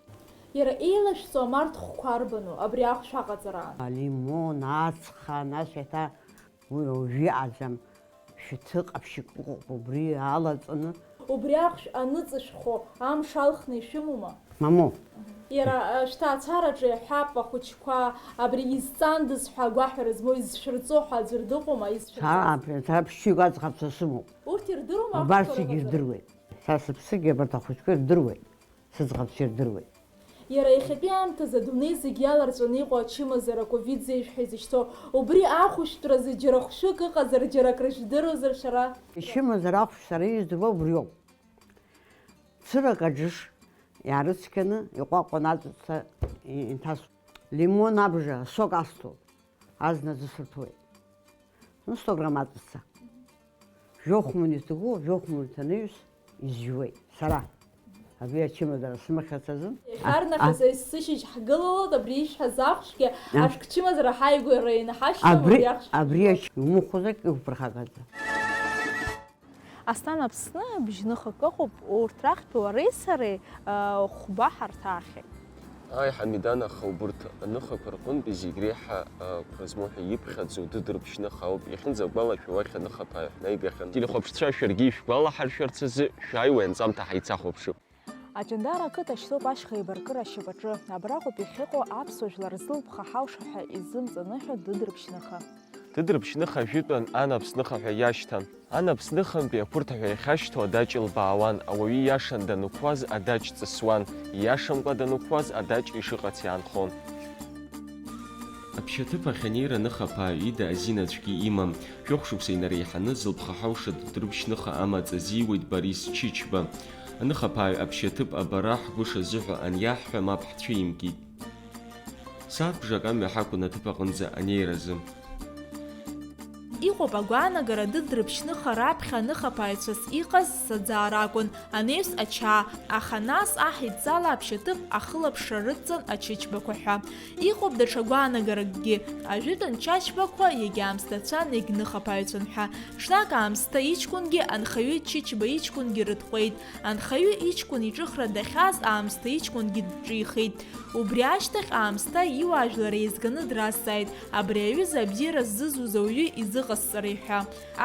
Иара еилашәҵо амарҭхәқәа арбану абри ахәшә аҟаҵараан? Алимон, ацха, нас еиҭа Уи уажә иҟаӡам, шәҭы ҟаԥшьык ыҟоуп убри алаҵаны. Убри ахәшә аныҵышәхо амш алхны ишәымоума? Мамоу. Иара, а, шәҭаацәараҿы иаҳҳәап, ахәыҷқәа абри изҵандаз ҳәа агәаҳәара змоу, изшәырҵо ҳәа аӡәыр дыҟоума, изшәырҵаз? Са абри, са ԥшьҩык аӡӷаб са сымоуп. Урҭ ирдырума ахәшәқәа рыҟаҵара? Убарҭгьы ирдыруеит. Са сыԥсыгьы абарҭ ахәыҷқәа ирдыруеит. Сыӡӷабцәа ирдыруеит. Иара иахьатәи аамҭазы адунеи зегь иаларҵәаны иҟоу ачымазара, ковид зеижә ҳәа изышьҭоу, убри ахәышәтәразы џьара хәшәык ыҟазар, џьара акры жәдыруазар шәара? Ичымазара ахәшә сара издыруа убриоуп. Цырак аџыш иаарыцқьаны, иҟәаҟәан аҵәца и-, инҭасуа. Лимон абжа, сок асҭоит. Азна зысырҭуеит. Ну, сто грамм аҵәца. Жәохә минуҭ игәы, жәохә минуҭ анаҩс изжәуеит. Сара. Абри ачымазара сымахьац азын. Иахьарнахыс А, а. есышьыжь ҳгылалоит, абри ишәҳәаз ахәшәгьы, А. ашәк чымазара ҳаигәара инаҳашьҭуам, Абри, абри ахәшә абри ҳгылоит. Ач-, иумыхәозаргь иуԥырхагаӡам. Асҭан, Аԥсны бжьныхак ыҟоуп, урҭ рахьтә уареи сареи, а, хәба ҳарҭаахьеит. Ааи, Ҳамидан, аха убырҭ аныхақәа рҟынтәи зегь реиҳа, а, қәра змоу ҳәа иԥхьаӡоу Дыдырԥшьныха ауп. Иахьынӡагәалашәо уахь аныхаԥааҩ ҳнаигахьан. Телехәаԥшцәа, шәаргьы ишәгәалаҳаршәарц азы шәааи уи анҵамҭа ҳаицахәаԥшып. Аҷандара ақыҭа шьҭоуп ашьха еибаркыра ашьапаҿы. Абраҟоуп иахьыҟоу аԥсуа жәлар зылԥха ҳауша ҳәа иззымҵаныҳәо Дыдырԥшьныха. Дыдырԥшьныха ажәытәан ан Аԥсныха ҳәа иашьҭан. Ан Аԥсныхантәи ақәырҭа ҳәа иахьашьҭоу адаҷ илбаауан, ауаҩы ииашан данықәуаз адаҷ ҵысуан, ииашамкәа данықәуаз адаҷ ишыҟац иаанхон. Аԥшьаҭыԥ ахь анеира аныхаԥааҩ ида азин аӡәгьы имам. Жәохә шықәса инареиҳаны зылԥха ҳауша Дыдырԥшьныха амаҵ азиуеит Борис Чычба. Аныхаԥааҩ аԥшьаҭыԥ абара ҳгәы шазыҳәо аниаҳҳәа, мап ҳцәимкит. Сааҭ бжак амҩа ҳақәын аҭыԥ аҟынӡа анеиразы. Иҟоуп агәаанагара дыдрыԥшьныха раԥхьа аныхаԥааҩцәас иҟаз саӡаа ракәын, анаҩс ачаа, аха нас аҳ идҵала аԥшьаҭыԥ ахылаԥшра рыдҵан ачычбақәа ҳәа. Иҟоуп даҽа гәаанагаракгьы, ажәытәан чачбақәа иагьаамсҭацәан, иагьныхаԥааҩцәан ҳәа. Ҽнак аамсҭа иҷкәынгьы анхаҩы Чычба иҷкәынгьы рытҟәеит. Анхаҩы иҷкәын иҿыхра дахьааз аамсҭа иҷкәынгьы дҿихит. Убри ашьҭахь аамсҭа иуаажәлар еизганы дразҵааит, абри аҩыза абзиара ззызуз ауаҩы изыҟасҵари ҳәа.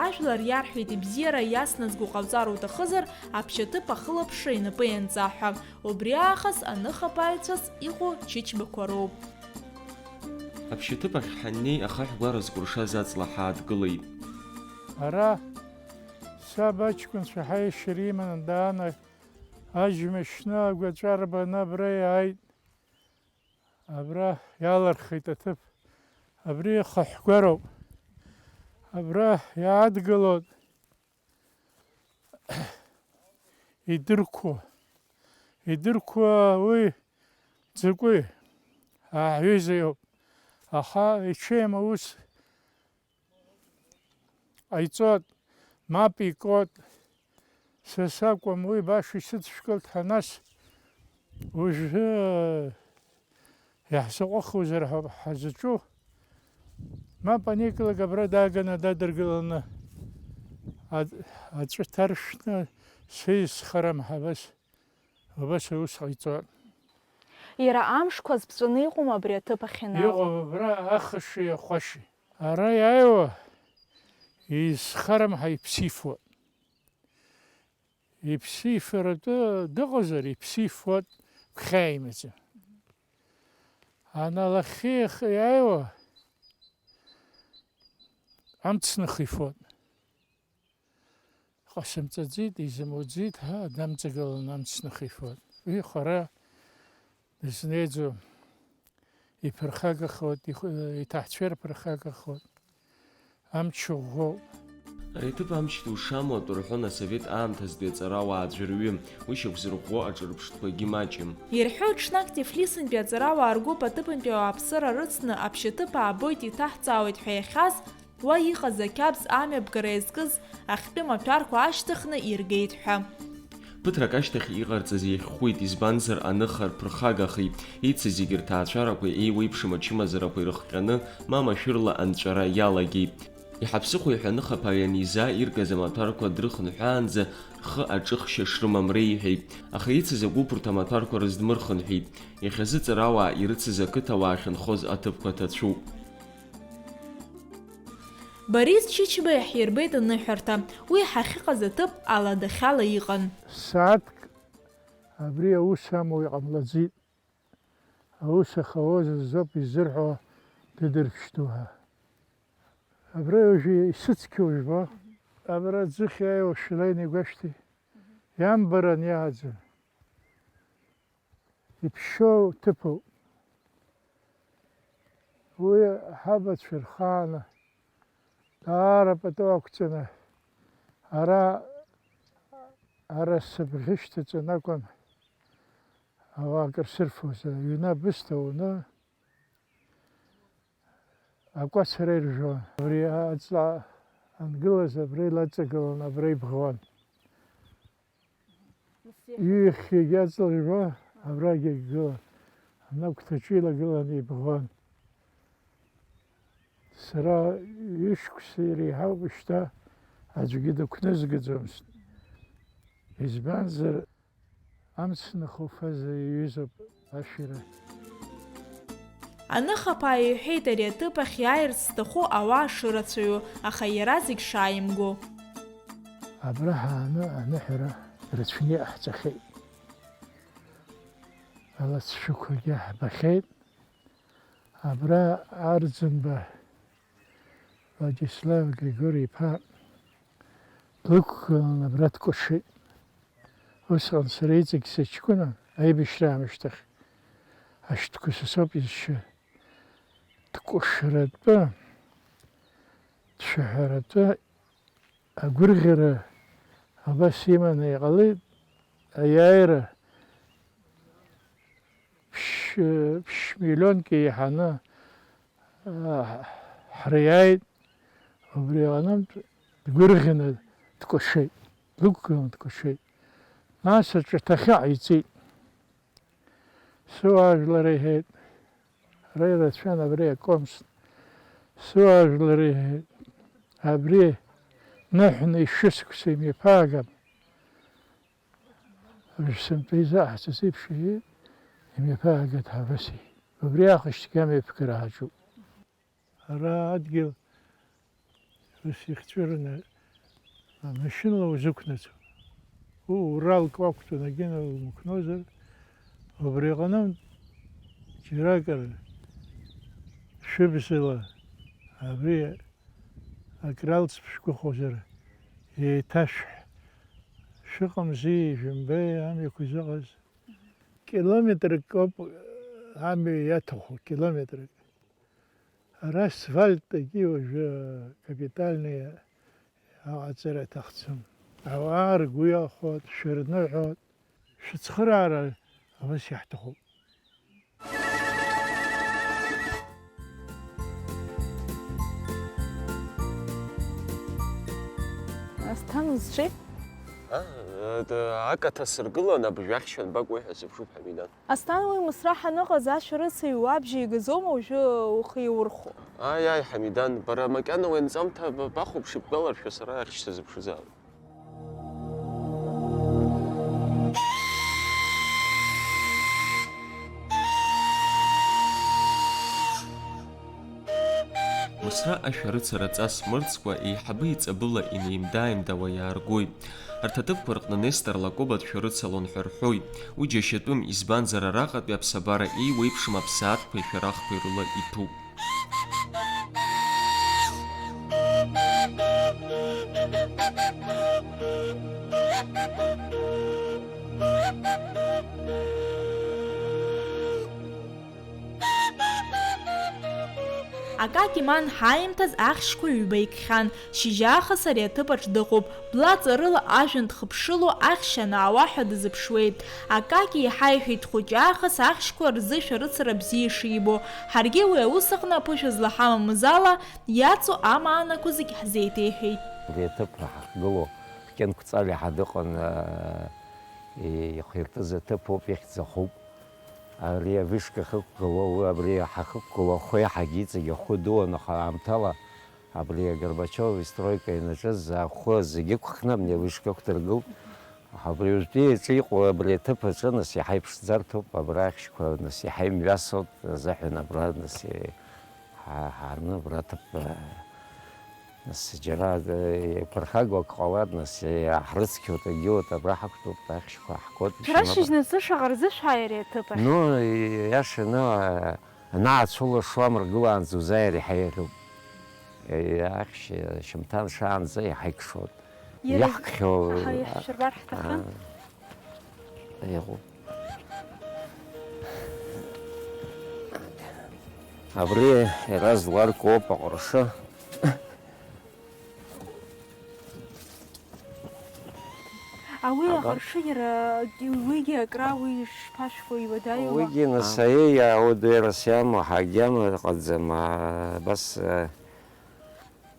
Ажәлар иарҳәеит, ибзиара иасназго ҟауҵар уҭахызар, аԥшьаҭыԥ ахылаԥшра инапы ианҵа ҳәа. Убри аахыс аныхаԥааҩцәас иҟоу чычбақәа роуп. Аԥшьаҭыԥ ахь ҳаннеи, ахаҳә гәара зкәыршаз аҵла ҳаадгылеит. Ара саб аҷкәынцәа ҳаиашьара иманы дааны, аџьма шьны агәаҵәа рбаны абра иааит. Абра иалырхит аҭыԥ. Абри ахаҳә гәароуп. Абра иаадгылоит. Идырқәо, идырқәо уи Ӡыкәи аҳәыза иоуп, аха иҽеим аус ҟаиҵоит, мап икуеит. Са сакәым уи баша исыдышәкылт ҳәа, нас уажәы иаҳзаҟәыхузар ҳәа ҳазҿу, мап аникылак, абра дааганы дадыргыланы аҵ-, аҵәы ҭаршәны сеизхарам ҳәа абас, абас аус ҟаиҵоит. Иара амшқәа азԥҵәаны иҟоума абри аҭыԥ ахь ианаало? Иҟоуп абра ахыши ахәаши. Ара иааиуа изхарам ҳәа иԥсифуа. Иԥсифаратәы дыҟазар, иԥсифуеит гәхьаа имаӡам. Аналахьы иаиуа амц ныхифоит. Ҟасымҵаӡеит, изымуӡеит, ҳа, дамҵагылан амц ныхифоит. Уи хара дызнеиӡом. Иԥырхагахоит, ихә-, иҭаҳцәа ирԥырхагахоит. Амч ӷәӷәоуп. Ари аҭыԥ амч ду шамоу атәы рҳәон асовет аамҭазтәи аҵарауаа аӡәырҩы, уи шьақәзырӷәӷәо аҿырԥштәқәагьы маҷым. Ирҳәоит, ҽнак Тифлисынтәи аҵарауаа ргәыԥ аҭыԥантәи ауааԥсыра рыцны аԥшьаҭыԥ аабоит, иҭаҳҵаауеит ҳәа иахьаз, уа иҟаз ақьабз амҩаԥгара иазкыз ахьтәы маҭәарқәа аашьҭыхны иргеит ҳәа. Ԥыҭрак ашьҭахь иҟарҵаз иахьхәит, избанзар, аныха рԥырхагахеит. Ицыз зегьы рҭаацәарақәеи еиуеиԥшым ачымазарақәеи рыхҟьаны, ма машәырла анҵәара иалагеит. Иҳаԥсыхәа иҳәаны хапаҩ анизаа иргаз амаҭәарқәа дрыхынҳәаанӡа рхы аҿыхшьа шрымам реиҳәеит, аха ицыз агәыԥ урҭ амаҭәарқәа рыздмырхынҳәит. Иахьазы ҵарауаа ирыцыз ақыҭауаа ахьынхоз аҭыԥқәа ҭацәуп. Борис Чычба иаҳирбеит аныҳәарҭа, уи ҳахьыҟаз аҭыԥ аладахьала иҟан. Сааҭк абри аус амоу иҟамлаӡеит. Аус ахауаз азоуп изырҳәо дыдырԥшьду ҳәа. Абра уажәы исыцқьоу жәбо. Абра ӡыхь иааиуа шәлеины игәашәҭи? Иамбаран иааӡам. Иԥшьоу ҭыԥуп. Уи ҳабацәа рхааны даара пату ақәҵаны, ара, ара сыбӷьышьҭаҵан акәын, ауаа акыр сырфоз, аҩны абысҭа уны, акәацара иржәуан. Абри аҵла ангылаз абра илаҵагылан, абра ибӷуан. Ҩыхьгьы аҵла ижәуа, абрагьы гылан, анақәҭаҿы илагыланы ибӷуан. Сара ҩышықәса иреиҳауп шьҭа, аӡәгьы дықәнызгаӡомызт. Избанзар, амц нахуфаз иҩызоуп ашәира. Аныхаԥааҩ иҳәеит ари аҭыԥ ахь иааирц зҭаху ауаа шырацәаҩу, аха иара зегь шааимго. Абра ҳааны аныҳәара рацәаны иҟаҳҵахьеит. Алаҵшәақәагьы ҳбахьеит. Абра Арӡынба Владислав Григори-иԥа длықәгылан абра дкәашеит. Усҟан сара иҵегь сыҷкәынан, аибашьра аамышьҭахь, ашәҭқәа са соуп изшьы. Дкәашаратәы, дшәаҳәаратәы агәырӷьара абас иманы иҟалеит, аиааира ԥшь-, ԥшь миллионк еиҳаны, а, ҳриааит, Убри аҟнытә дгәырӷьаны дкәашеит, дықәгылан дкәашеит. Нас аҿаҭахьы ҟаиҵеит. Сыуаажәлар иҳәеит, ара ирацәан абри акомс, сыуаажәлар иҳәеит, абри ныҳәны ишьышықәса имҩаԥааган, Рыжәсантәи заҳҵаз еиԥш, имҩаԥаагеит ҳәа абас иҳәеит. Убри аахыс цқьа амҩаԥгара ҳаҿуп. Ара адгьыл ус ихҵәырны машьынала узықәнаҵом. У-, Уралк уақәтәаны агьына умықәнозар, убри аҟнытә џьаракыр шәыбзала абри акралҵп шәгәыхәозар, еиҭашәҳә. Шәыҟамзи, ижәымбеи амҩақәа изыҟаз. Километрак ауп амҩа иаҭаху, километрак. Ара асфальттәгьы уажәы капитальный аҟаҵара аҭахӡам. Ауаа ргәы иахәоит, шәырныҳәоит, шәыцхыраара абас иаҳҭахуп. Асҭан узҿи? А, акаҭа сыргылан, абжә ахьча анбакәу ҳәа сыԥшуп, Ҳамидан. Асҭан, уи Мысра ҳаныҟаз ашәарыцаҩ уабжьы игазоума уажәы ухы иурхәо? Ааи, ааи, Ҳамидан, бара макьана уи анҵамҭа ба-, бахәаԥши, бгәаларшәа, сара ахьча сазыԥшызаап. Мысра ашәарыцара ҵас мырӡкәа, еиҳабы иҵабыла инеимда-ааимдауа иааргоит. Арҭ аҭыԥқәа рҟны Нестор Лакоба дшәарыцалон ҳәа рҳәоит. Уи џьашьатәым, избанзар араҟатәи аԥсабара еиуеиԥшым аԥсаатәқәеи ашәарахқәеи рыла иҭәуп. Акакь Иман ҳаимҭаз ахьшьқәа ҩба икхьан, шьыжьаахыс ари аҭыԥаҿ дыҟоуп, бла ҵарыла ажәҩан дхыԥшыло, ахьшь анаауа ҳәа дазыԥшуеит. Акакь иҳаиҳәеит хәыҷаахыс ахьшьқәа рзы шәарыцара бзиа ишибо. Ҳаргьы уи аус аҟны аԥышәа злаҳамамыз ала, иацу амаанақәа зегь ҳзеиҭеиҳәеит. Абри аҭыԥра ҳахьгылоу Хкьынқәҵали ҳа дыҟан, ихиртыз аҭыԥ ауп, ихьӡ ахуп. Ари авышка ахықәгылоу, уи абри ҳахықәгылоу ахәы иаҳагьы иҵегь ахәы дууан, аха аамҭала абри Горбачиов истройка ианаҿыз ахәы зегьы ықәхны абни авышка ықәдыргылт. Аха абри уажәтәи аҿы иҟоу абри аҭыԥ аҿы, нас, иаҳа иԥшӡарҭоуп, абра ахьшьқәа, нас, иаҳа имҩасуеит азыҳәан абра, нас, ҳа-, ҳааны абра аҭыԥ, нас, џьара, э, еиқәырхагоу акы ҟалар, нас, иааҳрыцқьоит, егьиуеит, абра ҳақәтәоуп, ахьшьқәа ҳгоит. Шәара шьыжьнаҵы шаҟа рзы шәааи ари аҭыԥ ахь? Ну, иашаны, а, анаацәылашо амра гылаанӡа узааир иаҳа еиӷьуп. Э, ахьшь, э, шьымҭан шаанӡа иаҳа икшоит. Иара иаҳкхьоу, аҳа, иаҳшәырбар ҳҭахын. Аа, иҟоуп. Абри иара зларкуоуп аҟыршы. А уи аба- аҟыршы иара, уигьы акра, уи шԥашәфо, иуадаҩу? Уигьы, нас, аиеи, иаауеит, уи арас иамоу ҳагьама ыҟаӡам, а, абас, а,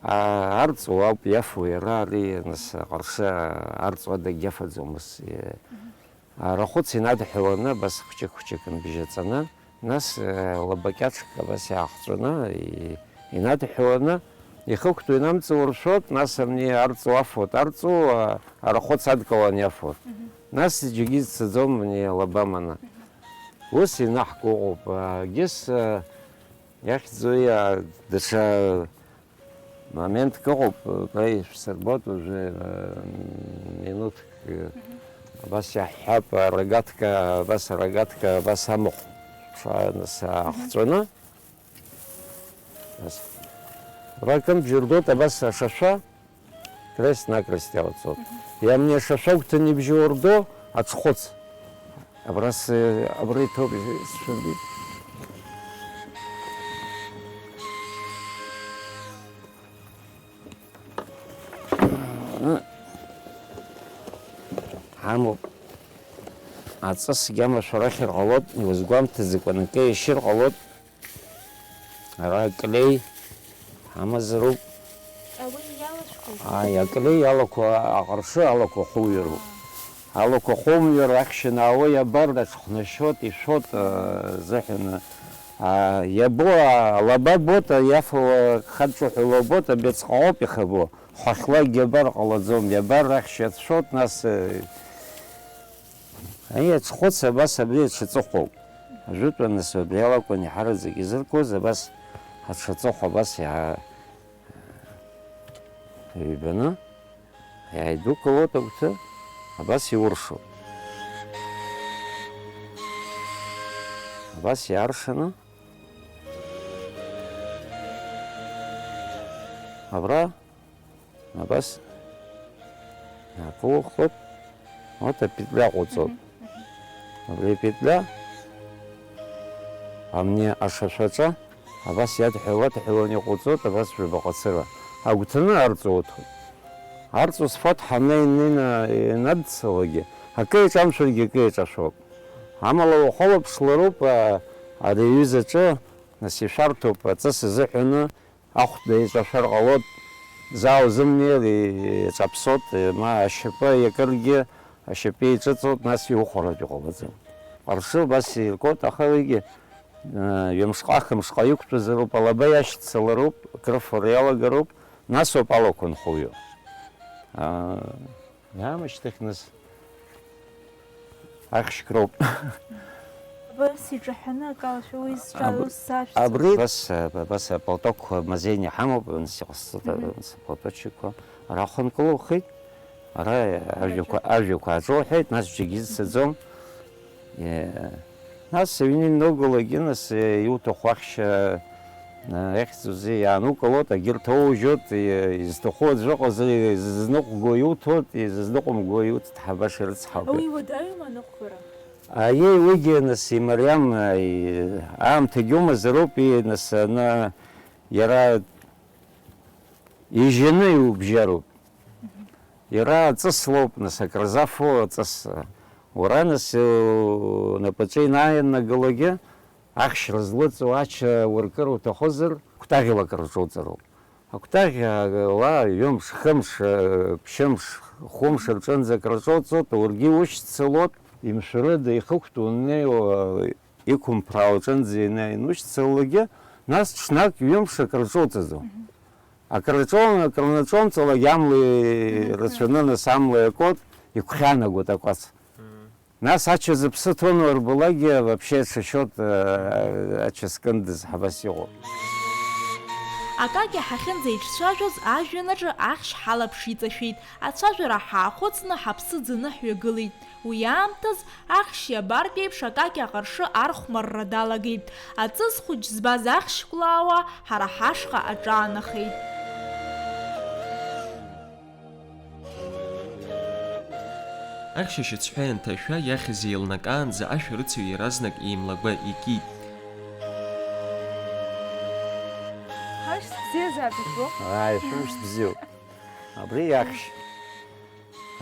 А, арҵу ауп иафу иара, ари, нас, аҟыршы арҵу ада иафаӡомызт. Мгм. Арахәыц инадҳәаланы, абас хәҷык-хәҷык нбжьаҵаны, нас, э, лаба кьаҿк абас иаахҵәаны, и-, инадҳәаланы, ихықәтәоу инамҵуа ршәоит, нас абни арҵу афоит, арҵу, а, арахәыц адкыланы иафоит. Мгм. Нас џьаргьы изцаӡом абни лаба аманы. Мгм. Ус инаҳкуа ыҟоуп, а, егьыс, а, иахьӡу иа-, даҽа Моментк ыҟоуп, ка ишәсырбоит уажәы, э, минуҭк, э, абас иаҳҳәап, арогатка, абас арогатка, абас амахә ҽа-, нас аахҵәаны, нас, абра акымбжьы ргоит, абас ашашәа крест-накрест иалҵуеит. Иамни ашашәа агәҭаны ибжьы урдо, аҽхәыц. Абра сы-, абра иҭоуп, исшәындит. Ҳамоуп. Аҵыс гьама шәарахьыр ҟалоит, иузгәамҭаӡакәа акы иашьыр ҟалоит. Ара аклеи ҳамазароуп. Ааи, акыреи алақәа, аҟыршы алақәа хәыҩароуп. Алақәа хәымҩар ахьшьын аауа иабар, аҽхнашьот, ишәот, э, зыҳәан, а, иабо, а, лаба бот, а, иафауа хадҿыҳәа лабот, абеҵҟаоуп ихабо. Хәахьлакгьы абар ҟалаӡом, иабар ахьшьа дшәот, нас, э, аиаҽхәыц абас абри аҽаҵыхәоуп. Ажәытәан нас абри алакәын иҳараӡак изыркуаз, абас аҽаҵыхә абас иаа-, ҩбаны, иааидукылоит агәҭы, абас иуршоит. Абас иааршаны, абра, абас, иаакылухуеит, вот апетля ҟоуҵоит. Абри апетля, амни ашашәаҿа, абас иадҳәалоу-адҳәаланы иҟоуҵоит, абас жәаба ҟацыра. Агәҭаны арҵу уҭоит. Арҵу сфоит ҳанеинеина инадцалогьы, акы иҿамшәаргьы акы иаҿашәоит. Амала ухылаԥшлароуп, а, ари аҩызаҿы, нас ишәарҭоуп, аҵыс азыҳәаны, ахәда еиҿашәар ҟалоит, заа узымнеир, иҿаԥсоит, ма ашьапы иакыргьы, ашьапы еиҿыҵоит, нас иухәаратәы иҟалаӡом. Ҟаршы убас иркуеит, аха уигьы, э, ҩымшҟа, хымшҟа иқәтәазароуп, алаба иашьцылароуп, акрыфара иалагароуп, нас ауп алақәа нхоҩу. А, Иаамышьҭахь нас ахьшькроуп. Абас иҿаҳәаны акалашәа уи зҿалоу Аб-, сашәҵа. Абри абас, абас аплатокқәа мазеины иҳамоуп, нас иҟасҵоит, Мгм. Нас аплаточкқәа ара хынкылухит, ара ажәақәа, Ажәақәа. Ажәақәа ааҿоуҳәеит, нас џьаргьы зцаӡом. Е, Нас аҩны инногылогьы, нас, э, иуҭаху ахьшь, э, э, иахьӡузеи, иаанукылоит, агьырҭ оужьоит, э, изҭаху аӡә ыҟазар, изызныҟәго иуҭоит, изызныҟәымго иуҭ-, ҳабаша рыцҳауп. Уи уадаҩума аныҟәгара? Аиеи, уигьы, нас, имариам, э, и-, аамҭагьы умазароуп, и-, нас, ана, иара ижьаны иубжьароуп. Иара аҵыс лоуп, нас, акрызафо аҵыс. Уара, нас, унапаҿы ианаанагалогьы, ахьшьра злыҵуа ача уркыр уҭахозар, кәтаӷьла акрырҿоуҵароуп. Акәтаӷь, ла, ҩымш, хымш, ԥшьымш, хәымш рҿынӡа акрырҿоуҵоит, уаргьы ушьцылоит, имшәырыда ихықәтәоу унеиуа, иқәымԥраауа аҿынӡа ианушьцылогьы, нас ҽнак ҩымш акрырҿоуҵаӡом. Мгм. Акрырҿон, акрынаҿонҵалак амла Мгм. Рацәаны, нас амла иакуеит, игәхьаанагоит акәац. Мм. Нас ача зыԥсы ҭоу уанбалакгьы, вообще ҽашьоит, э, ача зкындаз ҳабас иҟоу. Акакьа ҳахьынӡеиҿцәажәоз ажәҩан аҿы ахьшь ҳалаԥш иҵашәеит. Ацәажәара ҳаахәыцны ҳаԥсы ӡаны ҳҩагылеит. Уи аамҭаз ахьшь иабартә еиԥш акакьа аҟыршы архәмарра далагеит. Аҵыс хәыҷ збаз ахьшь кәлаауа ҳара ҳашҟа аҿаанахеит. Ахьшь ацәҳәа ианҭашәа, иахьыз еилнакаанӡа ашәарыцаҩ иаразнак еимлагәа икит. Ҳашьцәа бзиазаап иббо. Ааи, шәымш бзиоуп. Абри иахьшь.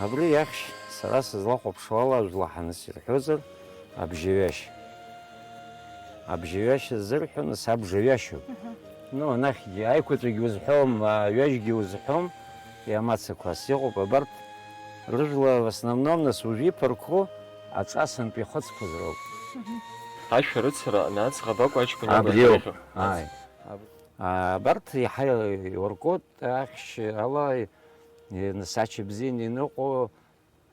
Абри иахьшь, сара сызлахәаԥшуа ала, ажәла ҳаныс ирҳәозар, абжьаҩашь. Абжьаҩашь ззырҳәо, нас, абжа ҩашьоуп. Аҳа. Ну, анахьгьы аиқәаҵәагьы узҳәом, аҩажәгьы узҳәом, иамацақәас иҟоуп абарҭ. Рыжәла, в основном, нас, уажәы иԥырқәоу аҿасынтә ихыцқәаз роуп. Мгм. Ашәарыцара, ана аӡӷаб акәу аҷкәын акәу Абриоуп. Иахьа? Ааи. Аб-, а, абарҭ иаҳа иуркуеит ахьшь ала, и-, нас ача бзианы ианыҟоу,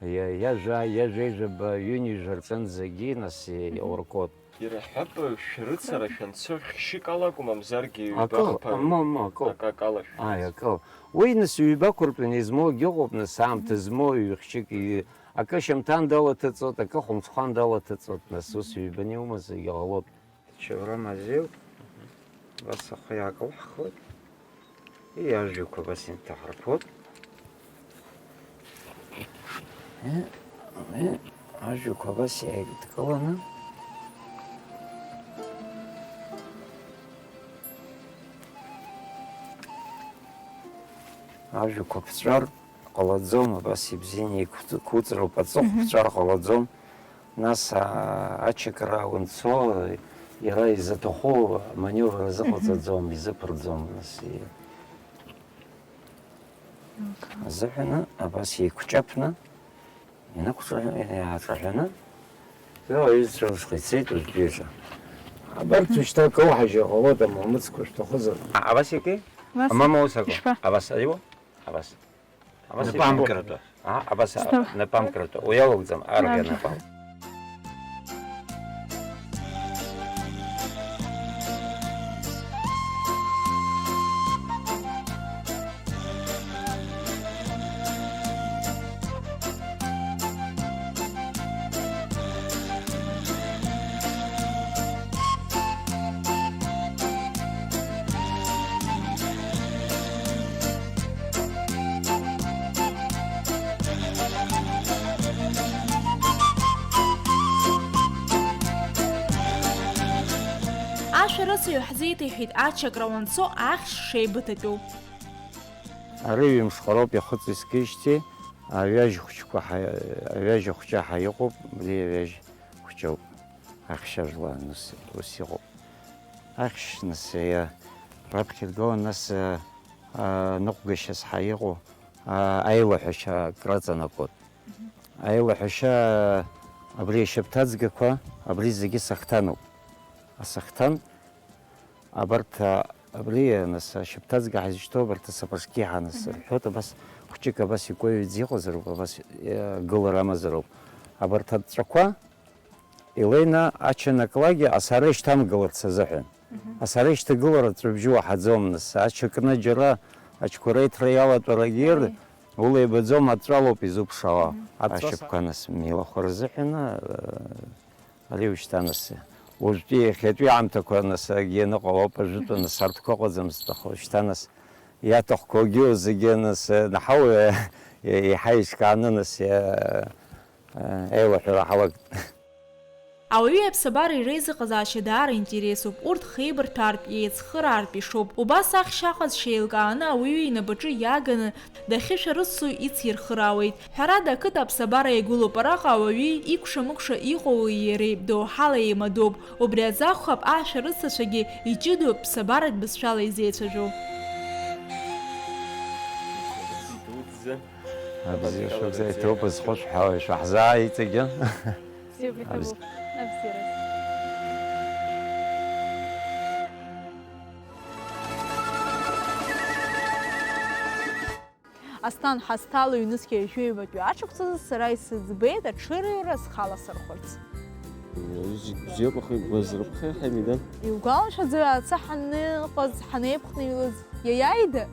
иа-, иажәа, иажәа, ижәаба, ҩынҩажәа рҿынӡагьы, нас, и-, Мгм. Иуркуеит. Ираҳәап, шәарыцара шәанцо хьшьык ала акәу, мамзаргьы ҩба Акы, хԥа ама, ама, акы. Акы, акала шәанц. Ааи, акы. Уи, нас, ҩба қәыртәаны измоугьы ыҟоуп, нас, аамҭа Мгм. Змоу ҩ-хьшьык, и-, акы шьамҭан далаҭыҵуеит, акы хәымҽхан далаҭыҵуеит, нас, ус ҩбаны иумазаргьы ҟалоит. Ачавра мазеиуп. Абас ахы иаакылҳхуеит. И ажәҩақәа абас инҭаҳарԥоит. Э, э, ажәҩақәа абас иааидкыланы. Ажәҩақәа ԥҵәар ҟалаӡом, абас ибзианы еиқәҵ-, еиқәҵроуп, аҵыхә Мгм. Ԥҵәар ҟалаӡом. Нас, а, ачакра уанцо, иара изаҭаху аманевр азыҟаҵаӡом, Мгм. Изыԥырӡом, нас, и-, Азыҳәаны абас еиқәҿаԥны, инықәҿаҳәа-, иааҿаҳәаны, уи аҩызцәа русҟа ицеит уажәтәи аҿы. Абарҭ шьҭа акауҳажьыр ҟалоит, амамыцқәа шәҭахызар. А, абас икы? Абас. Амама ус акәу? Ишԥа? Абас аиуа? Абас. Абас напы ишԥа? Амкратәы. А, абас, а, зҭам- напы амкратәы. Уи алоугӡам, арӷьа арӷьа. Напы ал. Ашәарыцаҩ ҳзеиҭеиҳәеит ачакра уанцо ахьшь шеибыҭатәу. Ари ҩымшҟароуп иахыҵ искижьҭеи, аҩажь хәҷқәа ҳа-, аҩажь ахәҷы ҳа иҟоуп, абри аҩажь хәҷоуп. Ахьшь ажәлар, нас, ус иҟоуп. Ахьшь, нас, иа-, раԥхьа иргылан, нас, а, а, ныҟәгашьас ҳа иҟоу, а, аилаҳәашьа акраҵанакуеит. Аилаҳәашьа, а, абри ашьапҭаӡгақәа, абри зегьы сахҭануп. Асахҭан, абарҭ, а, абри, а, нас, ашьапҭаӡга ҳазышьҭоу, абарҭ асапожки ҳаныс рҳәоит, абас хәҷык абас икәаҩӡа иҟазароуп, абас, а, гылара амазароуп. Абарҭ адҵәақәа, Илеины ачанаклагьы асара ишьҭамгыларц азыҳәан. Мгм. Асара ишьҭагылара аҵәабжьы уаҳаӡом, нас, ача кны џьара ачқәа реиҭра иалатәарагьы ир-, Аи. Улеибаӡом, аҵәалоуп изуԥшаауа. Мгм. Аҵәа са- Ашьапқәа, нас, милахәа рзыҳәан, э, ари ушьҭа, нас, уажәтәи иахьатәи аамҭақәа, нас, акгьы аныҟалоуп, ажәытәан, нас, арҭқәа ыҟаӡамызт, аха ушьҭа, нас, иаҭахқәоугьы зегьы, нас, наҳау, э, еиҳа еиҿкааны, нас, э, Еилаҳәара ҳалагт. Ауаҩи аԥсабареи реизыҟазаашьа даара интересуп, урҭ хеибарҭәаартә, еицхыраартә ишоуп. Убас ахьшь аҟазшьа еилкааны ауаҩы инапаҿы иаганы дахьышәарыцо ицирхыраауеит. Ҳәарада, ақыҭа аԥсабара иагәылоуп, араҟа ауаҩы икәша-мыкәша иҟоуи иареи доуҳала еимадоуп. Убри азы акәхап ашәарыцацәагьы иҷыдоу ԥсабаратә бызшәала изеицәажәо. Абзиа шәоуп, зеиҭоуп, зхәышәҳәауа ишәаҳзааиҵегьы. Бзиоуп, иҭабуп. Абз- Абзиараз. Асҭан ҳазҭало ҩнызқьи жәаҩбатәи ашықәсазы сара исыӡбеит аҽырҩра схала сырхәарц. Зегь бзиоуп, аха игәазырԥхеи, Ҳамидан? Иугәалашәаӡои аца ҳаныҟаз, ҳанеиԥхныҩлаз, иаиааида?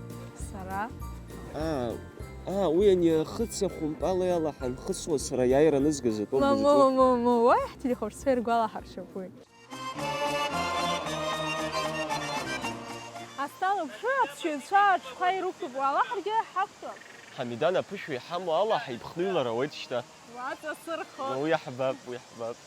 Сара. Аа, аа, уи ани ахыци ахәымпали ала ҳанхысуаз сара аиааира анызгаз атәоуп. Мамоу, дызҿу. Мамоу, мамоу, уаҳ, ҳтелехәаԥшцәа иргәалаҳаршьап уи. Асҭан уԥшәма аԥсшьаҩцәа аҽқәа ирықәтәоуп, уаала ҳаргьы ҳақәтәап. Ҳамидан аԥышәа иҳамоу ала ҳаиԥхныҩлар ауеит шьҭа. Уаҵасырхо. Уи ҳбап, уи ҳбап.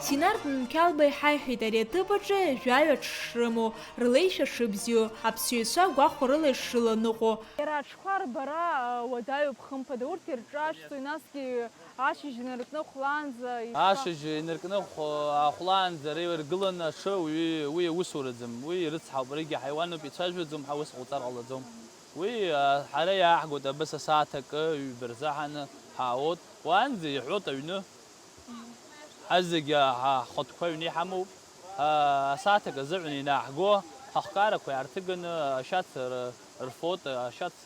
Синар Нанқьалба иҳаиҳәеит ари аҭыԥ аҿы жәаҩа ҽшрымоу, рлеишәа шыбзиоу, аԥсшьаҩцәа гәахәарыла ишрыланыҟәо. Иара аҽқәа рбара, а, уадаҩуп, хымԥада, урҭ ирҿашәҵои, насгьы ашьыжь инаркны хәлаанӡа ишԥа- Ашьыжь инаркны хә-, аахәлаанӡа ара иргыланы аҽы уаҩы уи иусураӡам, уи ирыцҳауп, аригьы аҳаиуануп, ицәажәаӡом ҳәа ус ҟауҵар ҟалаӡом. Уи, а, ҳара иааҳгоит абас асааҭ акы, ҩба рзаҳаны ҳаауоит. Уаанӡа иҳәоит аҩны. Ҳазегьы ҳа-, ҳхатәқәа аҩны иҳамоуп. А, асааҭ акы азыҳәан ианааҳго, ҳахкарақәа иаарҭыганы ашьац р-, рфоит, ашьац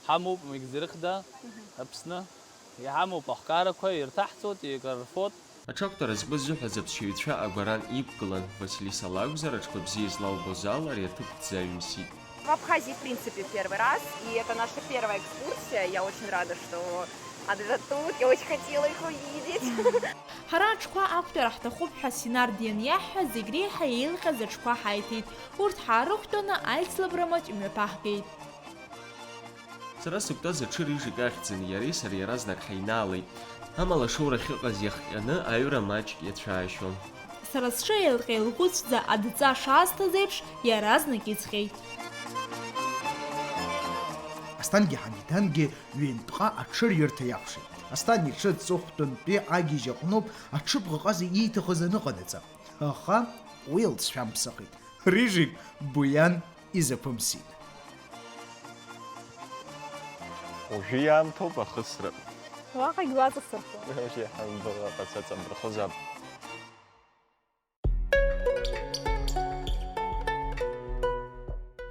ҳамоуп, Мегзерыхда, Аԥсны. Иҳамоуп ахкарақәа, ирҭаҳҵоит, икарфоит. Аҽақәтәара згәы зыҳәаз аԥсшьаҩцәа агәаран иқәгылан Василиса лакәзар, аҽқәа бзиа излалбоз ала ари аҭыԥ дзаҩымсит. В Абхазии, в принципе, первый раз, и это наша первая экскурсия. Я очень рада, что она тут, я очень хотела их увидеть. Ҳара аҽқәа ақәтәара ҳҭахуп ҳәа Синард ианиаҳҳәа, зегь реиҳа еилҟьаз аҽқәа ҳаиҭеит. Урҭ ҳаарықәтәаны аицлабра маҷ мҩаԥаҳгеит. Сара сықәтәаз аҽы Рижик ахьӡын, иареи сареи иаразнак ҳаинаалеит. Амала ашоура ахьыҟаз иахҟьаны аҩра маҷк иацәаашьон. Сара сҿы еилҟьа-еилӷәыцәӡа адҵа шаасҭаз еиԥш, иаразнак иӡхьеит. Асҭангьы Ҳамидангьы ҩынтәҟа аҽырҩырҭа иакәшеит. Асҭан иҽы аҵыхәтәантәи агьежь аҟноуп аҽыбӷаҟаза ииҭахыз аныҟанаҵа. Аха уи лҵшәамԥсахит. Рижик Буиан изаԥымсит. Уажәы иаамҭоуп ахысра. Уаҟагь уаҵасырхуа. Уажәы иҳамбо аҟаца ҵабырхозаап.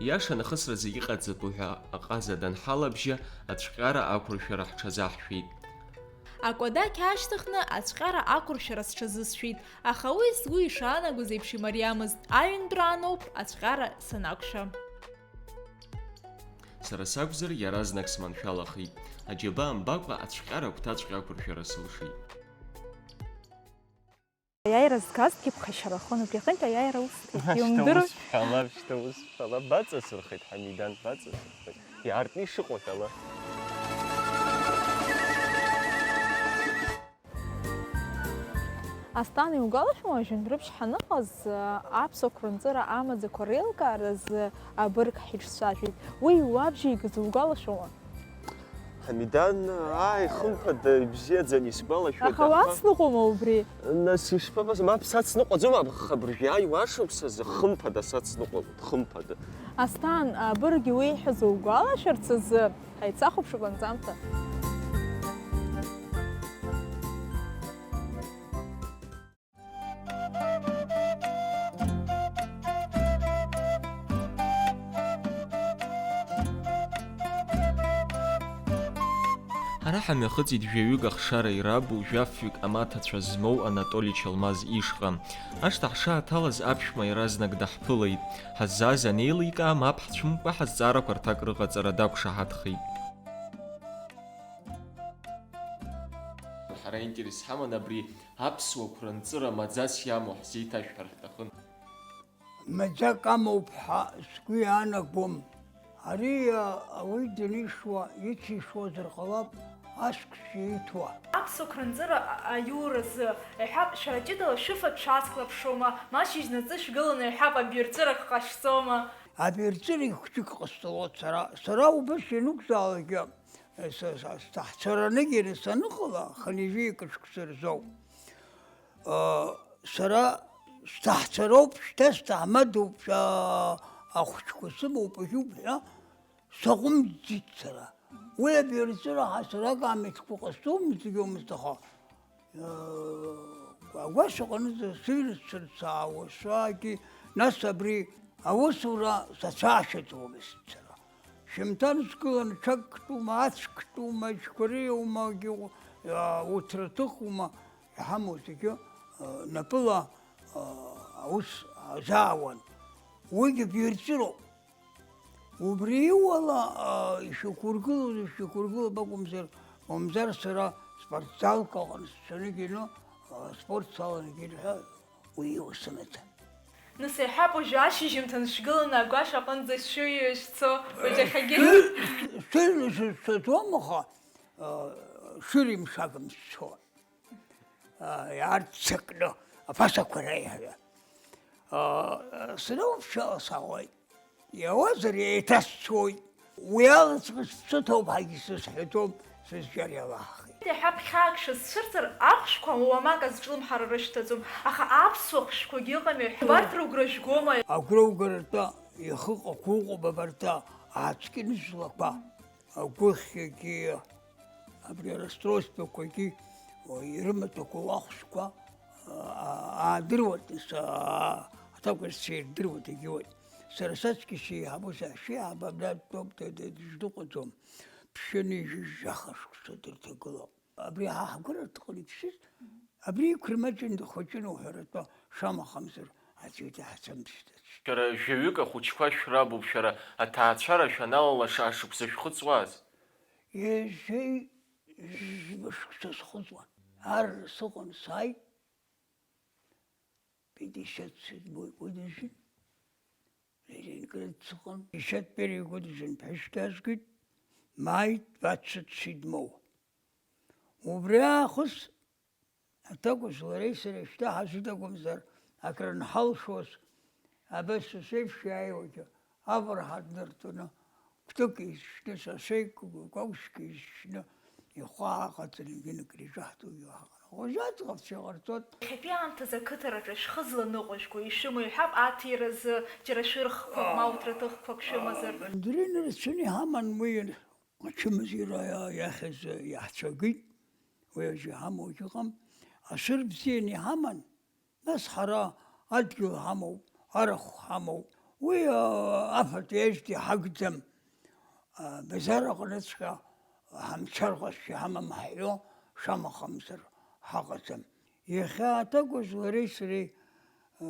Иашан ахысра зегьы ҟаҵатәу ҳәа аҟаза данҳалабжьа, ацәҟьара ақәыршәара ҳҽазаҳшәеит. Акәадақь аашьҭыхны ацәҟьара ақәыршәара сҽазысшәеит, аха уи сгәы ишаанагоз еиԥш имариамызт, аҩынтәра аноуп ацәҟьара санақәшәа. Сара сакәзар, иаразнак сманшәалахеит. Аџьабаа мбакәа ацәҟьара агәҭаҵәҟьа ақәыршәара сылшеит. Аиааира згазҭгьы ԥхашьарахон, убри аҟынтә аиааира усҭеит, иумдыруеи? Шәҳәала, шьҭа ус шәҳәала, баҵасырхеит, Ҳамидан, баҵасырхеит. Иаартны ишыҟоу ҳәала. Асҭан, иугәалашәома, жәындәрыԥшь ҳаныҟаз, аԥсуа қәрынҵыра амаӡақәа реилкааразы абырг ҳиҿцәажәеит. Уи иуабжьеигаз угәалашәома? Ҳамидан, ааи, хымԥада, ибзиаӡаны исгәалашәоит, Аха аха уацныҟәома убри? Нас ишԥабаз, мап сацныҟәаӡом, аб-, абыржәы иааиуа ашықәсазы хымԥада сацныҟәалоит, хымԥада. Асҭан, абырг иуеиҳәаз угәалашәарц азы ҳаицахәаԥшып анҵамҭа. Ҳара ҳамҩахыҵит жәаҩык ахшара ирабу, жәафҩык амаҭацәа змоу Анатоли Чалмаз ишҟа. Ашҭа ҳшааҭалаз аԥшәма иаразнак даҳԥылеит. Ҳаззааз анеиликаа, мап ҳцәымкәа ҳазҵаарақәа рҭак рыҟаҵара дақәшаҳаҭхеит. Ҳара аинтерес ҳаман абри аԥсуа қәрынҵыра маӡас иамоу ҳзеиҭашәҳәар ҳҭахын. Маӡак амоуп ҳәа сгәы иаанагом. Ари, а, ауаҩы данишуа, иҵишуазар ҟалап, ашықәс ииҭуа. Аԥсуа қәрынҵыра а-, аиуразы, иҳәап, шәара ҷыдала шәыфатә шәаацклаԥшуама, ма шьыжьнаҵы шәгыланы, иҳәап, абирҵәырак ҟашәҵома? Абирҵәырагь хәҷык ҟасҵалоит сара. Сара убас ианакәзаалакгьы, са, са, сҭаацәараныгьы саныҟала, хынҩажәи акы шықәса рзоуп. Сара сҭаацәароуп, шьҭа сҭаҳмадоуп, ахәыҷқәа сымоуп, ажьуп ҳәа саҟәымҵӡеит сара. Уи абирҵәыра ҳасрак амитәқәа ҟасҵомызт, зегьы умысҭахо. Агәашьа аҟынӡа сыҩрыцәырцаауа саагьы, нас абри аусура сацәаашьаӡомызт сара. Шьымҭан сгылан, ҽак ктәума, ацә ктәума, џьқәариоумагьы, уҭраҭыхума, иҳамоу зегьы, напыла аус азаауан. Уигьы бирҵәыроуп. Убри иуала, ишьақәыргылоз, ишьақәыргылап акәымзар, мамзар сара спортзалк аҟны сцаны икны, спорт саланы икны ҳәа уи иусумҭан. Нас иаҳҳәап, уажәы ашьыжьымҭан шәгыланы агәашә аҟынӡа шәыҩуа шәцо, уажәахьагьы? Шәыҩны сцаӡом, аха, шәыримшагам сцо. Иаарццакны, аԥасақәа реиҳәа. Сара уԥшаауа саауеит. Иауазар, еиҭасцоит. Уи алаҵкыс сыҭоуп ҳәагьы сызҳәаӡом, сызҿиар иалаҳхит. Иаҳа ԥхьаак шәызцәырҵыр, ахәшәқәа уамак азҿлымҳара рышьҭаӡом, аха аԥсуа хәшәқәагьы ыҟами, убарҭ рыгәра жәгома? Агәра-угаратәы ихыҟақәа ыҟоуп абарҭ ацкьын жәлақәа, агәыхьагьы, абри арасстройствақәагьы, ирымаҭәақәоу ахәшәқәа, аа, аадыруеит, нас, аа, аҭакәажәцәа ирдыруеит, егьиуеит. Сара саҵкьыс еиҳабу саҳәшьеиҳабы абра дтәоуп, д-, д-, дышдыҟаӡом. Ԥшьынҩажәи жәаха шықәса дырҭагылоуп. Абри ҳа ҳгәыра дҟәны иԥшыз, абри иқәрмаҷын, дыхәыҷын уҳәаратәы, шамахамзар, аӡәы даҳцәымыԥшӡацт. Шәара жәаҩык ахәыҷқәа шәрабуп, шәара аҭаацәара шәаналалаша ашықәса шәхыҵуаз? Ҩажәи жәба шықәса схыҵуан. Арра сыҟан, сааит. Пятьдесят седьмой годыжәын, Ленинград сыҟан. Пятьдесят первый годыжәын ԥҳәыс дазгеит, мааит двадцать седьмого. Убри аахыс аҭакәажә лареи сареи шьҭа ҳазыҭ акәымзар, акрынҳалшоз, абас ус еиԥш иааиуагьы, авара ҳадныртәаны, кәтык изшьны, сасеик кәаушьк изшьны, ихәы ааҟаҵаны егьынакыр иҿаҳҭугьы ҳаҟан. Уажәы аӡӷабцәа иҟарҵоит. Иахьатәи аамҭазы ақыҭараҿы шәхы зланыҟәыжәго ишәымоу иҳәап, аҭиразы џьара шәырхқәак ма уҭраҭыхқәак шәымазар? Мандарин рацәаны иҳаман уи. Ачымазара иахьаз иаҳцәагеит, уи аӡәы иҳамоугьы ыҟам. Ашәыр бзианы иҳаман, нас ҳара адгьыл ҳамоуп, арахә ҳамоуп. Уи, а, афатә иажәтәи ҳагӡам. А, Базар аҟныҵәҟьа ҳамцар ҟазшьа ҳамам ҳҳәо, шамахамзар ҳаҟаӡам. Иахьа аҭакәажә лареи сареи, а,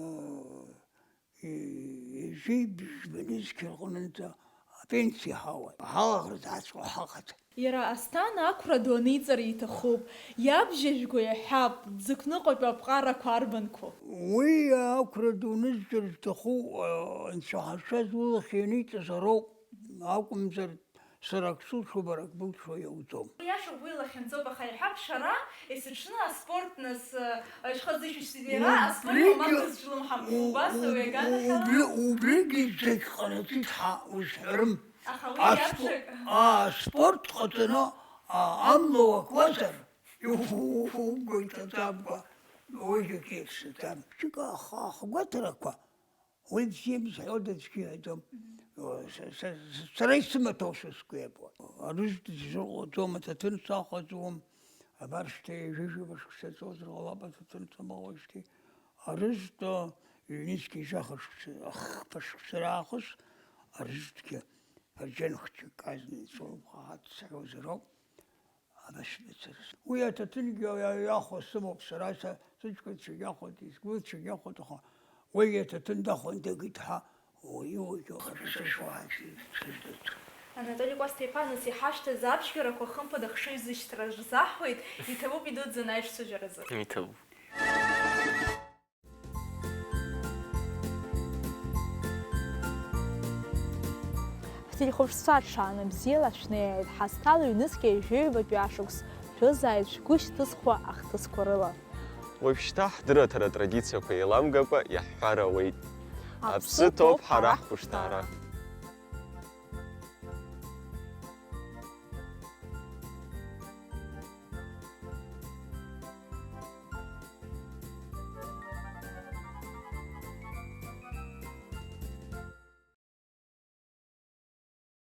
ҩажәи бжьба нызқь рҟынӡа апенсиа ҳауан. Ҳалаӷырӡ ааҵҟьо ҳаҟаӡам. Иара Асҭана ақәра ду аниҵар иҭахуп, иабжьажәго иаҳҳәап, дзықәныҟәатәу аԥҟарақәа арбанқәоу? Уи ақәра ду нызҵар зҭаху, а, анцәа ҳазшаз лылахь ианиҵаз ароуп, акәымзар, сара ак сылшо, бара ак былшо иауӡом. Иашоуп, уи лахьынҵоуп, аха иҳәап, шәара есыҽны аспорт, нас, а, шәхы зышәышьҭит, иара аспорт Убригьы, мамак зҿлымҳам, у-, убас у-, уи аганахьала. Убри-, убригьы зегь ҟанаҵеит ҳәа узҳәарым. Аха уи Аспо-, иаԥхьак а, аспорт ҟаҵаны, а, амла уакуазар, иу-, умго иҭаӡамкәа, уигьы кьыԥшӡам. Ԥшьык аха ахгәаҭарақәа, уи бзиам зҳәода аӡәгьы иҳәаӡом. Мгм. Са, са, са, сара исымаҭәоушәа сгәы иабоит. Арыжәтә дызрыҟоуҵом, аҭаҭын сахәаӡом. Абар шьҭа ҩажәижәаба шықәса ҵуазар ҟалап, аҭаҭын самоуижьҭеи. Арыжәтә ҩнызқьи жәаха шықәса, ахԥа шықәса раахыс, арыжәтәгьы Аџьанхцәа казна ицәоуп, ҳа дсаҳәозароуп, абас мацараз. Уи аҭаҭынгьы иа-, иахәо сымоуп сара, са сыҷкәынцәагь иахәоит, сгәылцәагь иахәоит, аха уигьы аҭаҭын дахәон, дагеит ҳәа, уаҩы-уаҩы ахаҿы сышуааит, сыздырӡом. Анатоли Кәасҭа-иԥа, нас иҳашьҭаз аԥшьгарақәа хымԥада хшыҩзышьҭра рзаҳуеит, иҭабуп идуӡӡаны аиҿцәажәаразы. Иҭабуп. Ҳтелехәаԥшцәа, ҽаанбзиала шәнеиааит, ҳазҭалоу ҩнызқьи жәаҩбатәи ашықәс шәызааит шәгәы шьҭызхуа ахҭысқәа рыла. Уажәшьҭа ҳдырраҭара атрадициақәа еиламгакәа иаҳҳәар ауеит. Аԥсы ҭоуп ҳара ҳхәышҭаара.